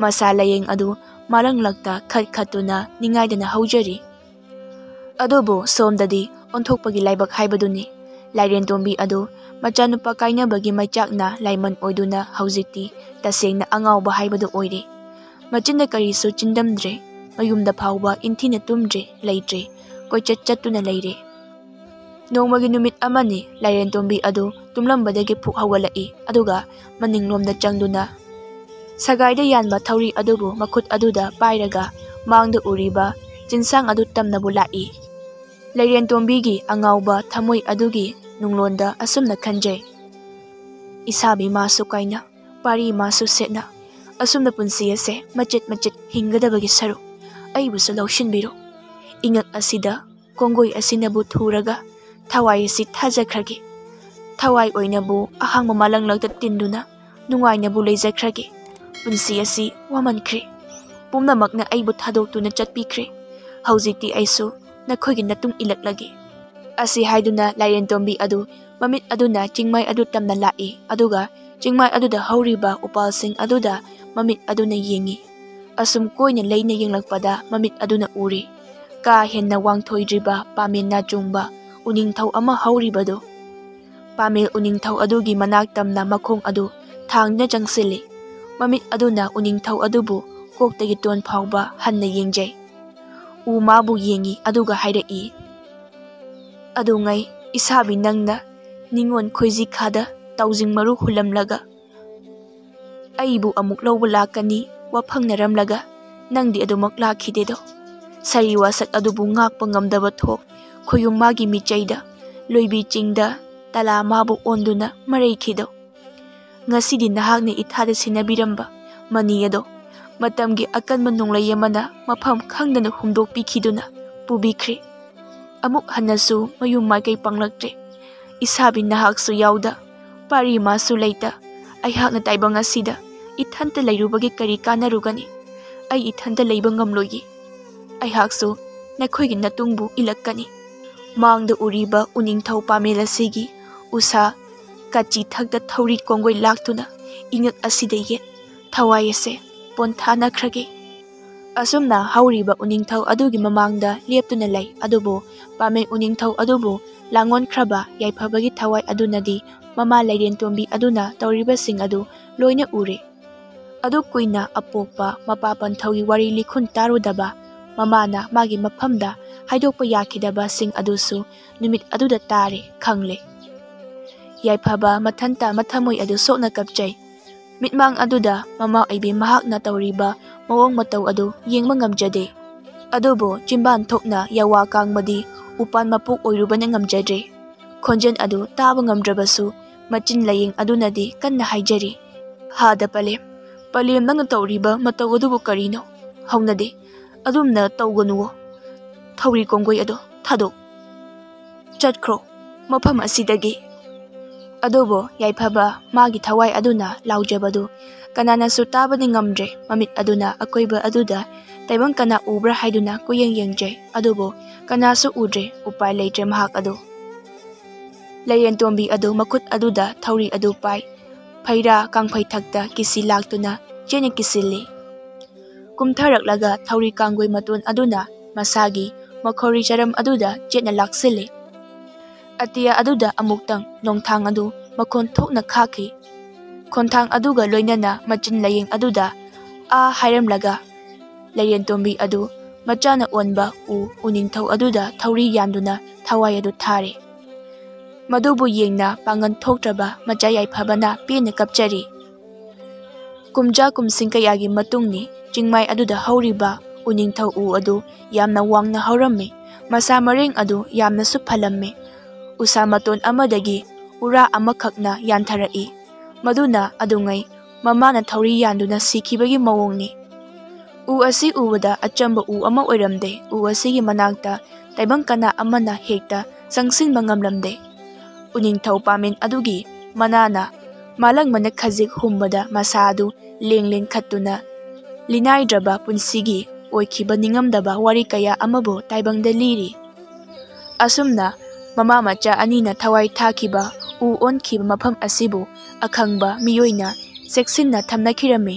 ꯃꯁꯥ ꯂꯥꯌꯦꯡ ꯑꯗꯨ ꯃꯥꯂꯪꯂꯛꯇ ꯈꯠ ꯈꯠꯇꯨꯅ ꯅꯤꯡꯉꯥꯏꯗꯅ ꯍꯧꯖꯔꯤ꯫ ꯑꯗꯨꯕꯨ ꯁꯣꯝꯗꯗꯤ ꯑꯣꯟꯊꯣꯛꯄꯒꯤ ꯂꯥꯏꯕꯛ ꯍꯥꯏꯕꯗꯨꯅꯤ꯫ ꯂꯥꯏꯔꯦꯟꯇꯣꯝꯕꯤ ꯑꯗꯨ ꯃꯆꯥꯅꯨꯄꯥ ꯀꯥꯏꯅꯕꯒꯤ ꯃꯩꯆꯥꯛꯅ ꯂꯥꯏꯃꯟ ꯑꯣꯏꯗꯨꯅ ꯍꯧꯖꯤꯛꯇꯤ ꯇꯁꯦꯡꯅ ꯑꯉꯥꯎꯕ ꯍꯥꯏꯕꯗꯨ ꯑꯣꯏꯔꯦ꯫ ꯃꯆꯤꯟꯗ ꯀꯔꯤꯁꯨ ꯆꯤꯟꯗꯝꯗ꯭ꯔꯦ, ꯃꯌꯨꯝꯗ ꯐꯥꯎꯕ ꯏꯟꯊꯤꯅ ꯇꯨꯝꯗ꯭ꯔꯦ, ꯂꯩꯇ꯭ꯔꯦ, ꯀꯣꯏꯆꯠ ꯆꯠꯇꯨꯅ ꯂꯩꯔꯦ꯫ ꯅꯣꯡꯃꯒꯤ ꯅꯨꯃꯤꯠ ꯑꯃꯅꯤ ꯂꯥꯏꯔꯦꯟꯇꯣꯝꯕꯤ ꯑꯗꯨ ꯇꯨꯝꯂꯝꯕꯗꯒꯤ ꯐꯨꯛ ꯍꯧꯒꯠꯂꯛꯏ, ꯑꯗꯨꯒ ꯃꯅꯤꯡꯂꯣꯝꯗ ꯆꯪꯗꯨꯅ ꯁꯒꯥꯏꯗ ꯌꯥꯟꯕ ꯊꯧꯔꯤ ꯑꯗꯨꯕꯨ ꯃꯈꯨꯠ ꯑꯗꯨꯗ ꯄꯥꯏꯔꯒ ꯃꯥꯡꯗ ꯎꯔꯤꯕ ꯆꯤꯟꯁꯥꯡ ꯑꯗꯨ ꯇꯝꯅꯕꯨ ꯂꯥꯛꯏ꯫ ꯂꯩꯔꯦꯟꯇꯣꯝꯕꯤꯒꯤ ꯑꯉꯥꯎꯕ ꯊꯃꯣꯏ ꯑꯗꯨꯒꯤ ꯅꯨꯡꯂꯣꯟꯗ ꯑꯁꯨꯝꯅ ꯈꯟꯖꯩ, "ꯏꯁꯥꯕꯤ ꯃꯥꯁꯨ ꯀꯥꯏꯅ, ꯄꯥꯔꯤ ꯃꯥꯁꯨ ꯁꯦꯠꯅ, ꯑꯁꯨꯝꯅ ꯄꯨꯟꯁꯤ ꯑꯁꯦ ꯃꯆꯦꯠ ꯃꯆꯦꯠ ꯍꯤꯡꯒꯗꯕꯒꯤ ꯁꯔꯨꯛ ꯑꯩꯕꯨꯁꯨ ꯂꯧꯁꯤꯟꯕꯤꯔꯣ꯫ ꯏꯉꯛ ꯑꯁꯤꯗ ꯀꯣꯡꯒꯣꯏ ꯑꯁꯤꯅꯕꯨ ꯊꯨꯔꯒ ꯊꯋꯥꯏ ꯑꯁꯤ ꯊꯥꯖꯈ꯭ꯔꯒꯦ꯫ ꯊꯋꯥꯏ ꯑꯣꯏꯅꯕꯨ ꯑꯍꯥꯡꯕ ꯃꯥꯂꯪꯂꯛꯇ ꯇꯤꯟꯗꯨꯅ ꯅꯨꯡꯉꯥꯏꯅꯕꯨ ꯂꯩꯖꯈ꯭ꯔꯒꯦ꯫ ꯄꯨꯟꯁꯤ ꯑꯁꯤ ꯋꯥꯃꯟꯈ꯭ꯔꯦ꯫ ꯄꯨꯝꯅꯃꯛꯅ ꯑꯩꯕꯨ ꯊꯥꯗꯣꯛꯇꯨꯅ ꯆꯠꯄꯤꯈ꯭ꯔꯦ꯫ ꯍꯧꯖꯤꯛꯇꯤ ꯑꯩꯁꯨ ꯅꯈꯣꯏꯒꯤ ꯅꯇꯨꯡ ꯏꯜꯂꯛꯂꯒꯦ꯫ ꯑꯁꯤ ꯍꯥꯏꯗꯨꯅ ꯂꯥꯏꯔꯦꯟ ꯇꯣꯝꯕꯤ ꯑꯗꯨ ꯃꯃꯤꯠ ꯑꯗꯨꯅ ꯆꯤꯡꯃꯥꯏ ꯑꯗꯨ ꯇꯝꯅ ꯂꯥꯛꯏ, ꯑꯗꯨꯒ ꯆꯤꯡꯃꯥꯏ ꯑꯗꯨꯗ ꯍꯧꯔꯤꯕ ꯎꯄꯥꯜꯁꯤꯡ ꯑꯗꯨꯗ ꯃꯃꯤꯠ ꯑꯗꯨꯅ ꯌꯦꯡꯏ꯫ ꯑꯁꯨꯝ ꯀꯣꯏꯅ ꯂꯩꯅ ꯌꯦꯡꯂꯛꯄꯗ ꯃꯃꯤꯠ ꯑꯗꯨꯅ ꯎꯔꯦ꯫ ꯀꯥ ꯍꯦꯟꯅ ꯋꯥꯡꯊꯣꯏꯗ꯭ꯔꯤꯕ ꯄꯥꯃꯦꯟ ꯅꯥꯆꯣꯡꯕ ꯎꯅꯤꯡꯊꯧ ꯑꯃ ꯍꯧꯔꯤꯕꯗꯨ꯫ ꯄꯥꯃꯦꯟ ꯎꯅꯤꯡꯊꯧ ꯑꯗꯨꯒꯤ ꯃꯅꯥꯛ ꯇꯝꯅ ꯃꯈꯣꯡ ꯑꯗꯨ ꯊꯥꯡꯗꯨꯅ ꯆꯪꯁꯤꯜꯂꯤ꯫ ꯃꯃꯤꯠ ꯑꯗꯨꯅ ꯎꯅꯤꯡꯊꯧ ꯑꯗꯨꯕꯨ ꯀꯣꯛꯇꯒꯤ ꯇꯣꯟ ꯐꯥꯎꯕ ꯍꯟꯅ ꯌꯦꯡꯖꯩ꯫ ꯎ ꯃꯥꯕꯨ ꯌꯦꯡꯏ, ꯑꯗꯨꯒ ꯍꯥꯏꯔꯛꯏ, "ꯑꯗꯨꯉꯩ ꯏꯁꯥꯕꯤ ꯅꯪꯅ ꯅꯤꯉꯣꯟ ꯈꯣꯏꯖꯤꯈꯥꯗ ꯇꯥꯎꯖꯤꯡ ꯃꯔꯨ ꯍꯨꯜꯂꯝꯂꯒ ꯑꯩꯕꯨ ꯑꯃꯨꯛ ꯂꯧꯕ ꯂꯥꯛꯀꯅꯤ ꯋꯥꯐꯪꯅꯔꯝꯂꯒ ꯅꯪꯗꯤ ꯑꯗꯨꯃꯛ ꯂꯥꯛꯈꯤꯗꯦꯗꯣ꯫ ꯁꯥꯔꯤ ꯋꯥꯁꯛ ꯑꯗꯨꯕꯨ ꯉꯥꯛꯄ ꯉꯝꯗꯕ ꯊꯣꯛ ꯈꯣꯌꯨꯝ ꯃꯥꯒꯤ ꯃꯤꯆꯩꯗ ꯂꯣꯏꯕꯤ ꯆꯤꯡꯗ ꯇꯂꯥ ꯃꯥꯕꯨ ꯑꯣꯟꯗꯨꯅ ꯃꯔꯩꯈꯤꯗꯣ꯫ ꯉꯁꯤꯗꯤ ꯅꯍꯥꯛꯅ ꯏꯊꯥꯗ ꯁꯤꯟꯅꯕꯤꯔꯝꯕ ꯃꯅꯤ ꯑꯗꯣ ꯃꯇꯝꯒꯤ ꯑꯀꯟꯕ ꯅꯣꯡꯂꯩ ꯑꯃꯅ ꯃꯐꯝ ꯈꯪꯗꯅ ꯍꯨꯝꯗꯣꯛꯄꯤꯈꯤꯗꯨꯅ ꯄꯨꯕꯤꯈ꯭ꯔꯦ꯫ ꯑꯃꯨꯛ ꯍꯟꯅꯁꯨ ꯃꯌꯨꯝ ꯃꯥꯏꯀꯩ ꯄꯥꯡꯂꯛꯇ꯭ꯔꯦ꯫ ꯏꯁꯥꯕꯤ ꯅꯍꯥꯛꯁꯨ ꯌꯥꯎꯗ ꯄꯥꯔꯤ ꯃꯥꯁꯨ ꯂꯩꯇ ꯑꯩꯍꯥꯛꯅ ꯇꯥꯏꯕꯪ ꯑꯁꯤꯗ ꯏꯊꯟꯇ ꯂꯩꯔꯨꯕꯒꯤ ꯀꯔꯤ ꯀꯥꯟꯅꯔꯨꯒꯅꯤ? ꯑꯩ ꯏꯊꯟꯇ ꯂꯩꯕ ꯉꯝꯂꯣꯏꯌꯦ꯫ ꯑꯩꯍꯥꯛꯁꯨ ꯅꯈꯣꯏꯒꯤ ꯅꯇꯨꯡꯕꯨ ꯏꯜꯂꯛꯀꯅꯤ꯫" ꯃꯥꯡꯗ ꯎꯔꯤꯕ ꯎꯅꯤꯡꯊꯧ ꯄꯥꯃꯦꯜ ꯑꯁꯤꯒꯤ ꯎꯁꯥ ꯀꯥꯆꯤ ꯊꯛꯇ ꯊꯧꯔꯤ ꯀꯣꯡꯒꯣꯏ ꯂꯥꯛꯇꯨꯅ ꯏꯉꯛ ꯑꯁꯤꯗ ꯌꯦꯠ ꯊꯋꯥꯏ ꯑꯁꯦ ꯄꯣꯟꯊꯥꯅꯈ꯭ꯔꯒꯦ꯫ ꯑꯁꯨꯝꯅ ꯍꯧꯔꯤꯕ ꯎꯅꯤꯡꯊꯧ ꯑꯗꯨꯒꯤ ꯃꯃꯥꯡꯗ ꯂꯦꯞꯇꯨꯅ ꯂꯩ, ꯑꯗꯨꯕꯨ ꯄꯥꯃꯦꯟ ꯎꯅꯤꯡꯊꯧ ꯑꯗꯨꯕꯨ ꯂꯥꯡꯑꯣꯟꯈ꯭ꯔꯕ ꯌꯥꯏꯐꯕꯒꯤ ꯊꯋꯥꯏ ꯑꯗꯨꯅꯗꯤ ꯃꯃꯥ ꯂꯩꯔꯦꯟ ꯇꯣꯝꯕꯤ ꯑꯗꯨꯅ ꯇꯧꯔꯤꯕꯁꯤꯡ ꯑꯗꯨ ꯂꯣꯏꯅ ꯎꯔꯦ꯫ ꯑꯗꯨ ꯀꯨꯏꯅ ꯑꯄꯣꯛꯄ ꯃꯄꯥ ꯄꯟꯊꯧꯒꯤ ꯋꯥꯔꯤ ꯂꯤꯈꯨꯟ ꯇꯥꯔꯨꯗꯕ ꯃꯃꯥꯅ ꯃꯥꯒꯤ ꯃꯐꯝꯗ ꯍꯥꯏꯗꯣꯛꯄ ꯌꯥꯈꯤꯗꯕꯁꯤꯡ ꯑꯗꯨꯁꯨ ꯅꯨꯃꯤꯠ ꯑꯗꯨꯗ ꯇꯥꯔꯦ ꯈꯪꯂꯦ꯫ ꯌꯥꯏꯐꯕ ꯃꯊꯟꯇ ꯃꯊꯃꯣꯏ ꯑꯗꯨ ꯁꯣꯛꯅ ꯀꯞꯆꯩ꯫ ꯃꯤꯠꯃꯥꯡ ꯑꯗꯨꯗ ꯃꯃꯥ ꯑꯣꯏꯕꯤ ꯃꯍꯥꯛꯅ ꯇꯧꯔꯤꯕ ꯃꯑꯣꯡ ꯃꯇꯧ ꯑꯗꯨ ꯌꯦꯡꯕ ꯉꯝꯖꯗꯦ꯫ ꯑꯗꯨꯕꯨ ꯆꯤꯝꯕꯥꯟ ꯊꯣꯛꯅ ꯌꯥꯋꯥ ꯀꯥꯡꯕꯗꯤ ꯎꯄꯥꯟ ꯃꯄꯣꯛ ꯑꯣꯏꯔꯨꯕꯅ ꯉꯝꯖꯗ꯭ꯔꯦ꯫ ꯈꯣꯟꯖꯦꯜ ꯑꯗꯨ ꯇꯥꯕ ꯉꯝꯗ꯭ꯔꯕꯁꯨ ꯃꯆꯤꯟ ꯂꯥꯌꯦꯡ ꯑꯗꯨꯅꯗꯤ ꯀꯟꯅ ꯍꯥꯏꯖꯔꯤ, "ꯍꯥꯗ ꯄꯂꯦꯝ, ꯄꯂꯦꯝ ꯅꯪꯅ ꯇꯧꯔꯤꯕ ꯃꯇꯧ ꯑꯗꯨꯕꯨ ꯀꯔꯤꯅꯣ? ꯍꯧꯅꯗꯦ, ꯑꯗꯨꯝꯅ ꯇꯧꯒꯅꯨꯋꯣ꯫ ꯊꯧꯔꯤ ꯀꯣꯡꯒꯣꯏ ꯑꯗꯣ ꯊꯥꯗꯣꯛ ꯆꯠꯈ꯭ꯔꯣ ꯃꯐꯝ ꯑꯁꯤꯗꯒꯤ꯫ ꯑꯗꯨꯕꯨ ꯌꯥꯏꯐꯕ ꯃꯥꯒꯤ ꯊꯋꯥꯏ ꯑꯗꯨꯅ ꯂꯥꯎꯖꯕꯗꯨ ꯀꯅꯥꯅꯁꯨ ꯇꯥꯕꯗꯤ ꯉꯝꯗ꯭ꯔꯦ꯫ ꯃꯃꯤꯠ ꯑꯗꯨꯅ ꯑꯀꯣꯏꯕ ꯑꯗꯨꯗ ꯇꯥꯏꯕꯪ ꯀꯅꯥ ꯎꯕ꯭ꯔꯥ ꯍꯥꯏꯗꯨꯅ ꯀꯨꯌꯦꯡ ꯌꯦꯡꯖꯩ, ꯑꯗꯨꯕꯨ ꯀꯅꯥꯁꯨ ꯎꯗ꯭ꯔꯦ꯫ ꯎꯄꯥꯏ ꯂꯩꯇ꯭ꯔꯦ ꯃꯍꯥꯛ ꯑꯗꯨ꯫ ꯂꯩꯔꯦꯟꯇꯣꯝꯕꯤ ꯑꯗꯨ ꯃꯈꯨꯠ ꯑꯗꯨꯗ ꯊꯧꯔꯤ ꯑꯗꯨ ꯄꯥꯏ꯫ ꯐꯩꯔꯥ ꯀꯥꯡꯐꯩꯊꯛꯇ ꯀꯤꯁꯤ ꯂꯥꯛꯇꯨꯅ ꯆꯦꯠꯅ ꯀꯤꯁꯤꯜꯂꯤ꯫ ꯀꯨꯝꯊꯔꯛꯂꯒ ꯊꯧꯔꯤ ꯀꯥꯡꯒꯣꯏ ꯃꯇꯣꯟ ꯑꯗꯨꯅ ꯃꯁꯥꯒꯤ ꯃꯈꯧꯔꯤ ꯆꯔꯝ ꯑꯗꯨꯗ ꯆꯦꯠꯅ ꯂꯥꯛꯁꯤꯜꯂꯤ꯫ ꯑꯇꯤꯌꯥ ꯑꯗꯨꯗ ꯑꯃꯨꯛꯇꯪ ꯅꯣꯡꯊꯥꯡ ꯑꯗꯨ ꯃꯈꯣꯟ ꯊꯣꯛꯅ ꯈꯥꯛꯈꯤ꯫ ꯈꯣꯟꯊꯥꯡ ꯑꯗꯨꯒ ꯂꯣꯏꯅꯅ ꯃꯆꯤꯟ ꯂꯥꯌꯦꯡ ꯑꯗꯨꯗ "ꯑꯥ" ꯍꯥꯏꯔꯝꯂꯒ ꯂꯩꯔꯦꯟꯇꯣꯝꯕꯤ ꯑꯗꯨ ꯃꯆꯥꯅ ꯑꯣꯟꯕ ꯎ ꯎꯅꯤꯡꯊꯧ ꯑꯗꯨꯗ ꯊꯧꯔꯤ ꯌꯥꯟꯗꯨꯅ ꯊꯋꯥꯏ ꯑꯗꯨ ꯊꯥꯔꯦ꯫ ꯃꯗꯨꯕꯨ ꯌꯦꯡꯅ ꯄꯥꯡꯒꯜ ꯊꯣꯛꯇ꯭ꯔꯕ ꯃꯆꯥ ꯌꯥꯏꯐꯕꯅ ꯄꯦꯟꯅ ꯀꯞꯆꯔꯤ꯫ ꯀꯨꯝꯖꯥ ꯀꯨꯝꯁꯤꯡ ꯀꯌꯥꯒꯤ ꯃꯇꯨꯡꯅꯤ꯫ ꯆꯤꯡꯃꯥꯏ ꯑꯗꯨꯗ ꯍꯧꯔꯤꯕ ꯎꯅꯤꯡꯊꯧ ꯎ ꯑꯗꯨ ꯌꯥꯝꯅ ꯋꯥꯡꯅ ꯍꯧꯔꯝꯃꯤ꯫ ꯃꯁꯥ ꯃꯔꯦꯡ ꯑꯗꯨ ꯌꯥꯝꯅꯁꯨ ꯐꯂꯝꯃꯤ꯫ ꯎꯁꯥ ꯃꯇꯣꯟ ꯑꯃꯗꯒꯤ ꯎꯔꯥ ꯑꯃꯈꯛꯅ ꯌꯥꯟꯊꯔꯛꯏ꯫ ꯃꯗꯨꯅ ꯑꯗꯨꯉꯩ ꯃꯃꯥꯅ ꯊꯧꯔꯤ ꯌꯥꯟꯗꯨꯅ ꯁꯤꯈꯤꯕꯒꯤ ꯃꯑꯣꯡꯅꯤ꯫ ꯎ ꯑꯁꯤ ꯎꯕꯗ ꯑꯆꯝꯕ ꯎ ꯑꯃ ꯑꯣꯏꯔꯝꯗꯦ꯫ ꯎ ꯑꯁꯤꯒꯤ ꯃꯅꯥꯛꯇ ꯇꯥꯏꯕꯪ ꯀꯅꯥ ꯑꯃꯅ ꯍꯦꯛꯇ ꯆꯪꯁꯤꯟꯕ ꯉꯝꯂꯝꯗꯦ꯫ ꯎꯅꯤꯡꯊꯧ ꯄꯥꯃꯦꯟ ꯑꯗꯨꯒꯤ ꯃꯅꯥꯅ ꯃꯥꯂꯪꯕꯅ ꯈꯖꯤꯛ ꯍꯨꯝꯕꯗ ꯃꯁꯥ ꯑꯗꯨ ꯂꯦꯡ ꯂꯦꯡꯈꯠꯇꯨꯅ ꯂꯤꯅꯥꯏꯗ꯭ꯔꯕ ꯄꯨꯟꯁꯤꯒꯤ ꯑꯣꯏꯈꯤꯕ ꯅꯤꯡꯉꯝꯗꯕ ꯋꯥꯔꯤ ꯀꯌꯥ ꯑꯃꯕꯨ ꯇꯥꯏꯕꯪꯗ ꯂꯤꯔꯤ꯫ ꯑꯁꯨꯝꯅ ꯃꯃꯥ ꯃꯆꯥ ꯑꯅꯤꯅ ꯊꯋꯥꯏ ꯊꯥꯈꯤꯕ ꯎ ꯑꯣꯟꯈꯤꯕ ꯃꯐꯝ ꯑꯁꯤꯕꯨ ꯑꯈꯪꯕ ꯃꯤꯑꯣꯏꯅ ꯆꯦꯛꯁꯤꯟꯅ ꯊꯝꯅꯈꯤꯔꯝꯃꯤ꯫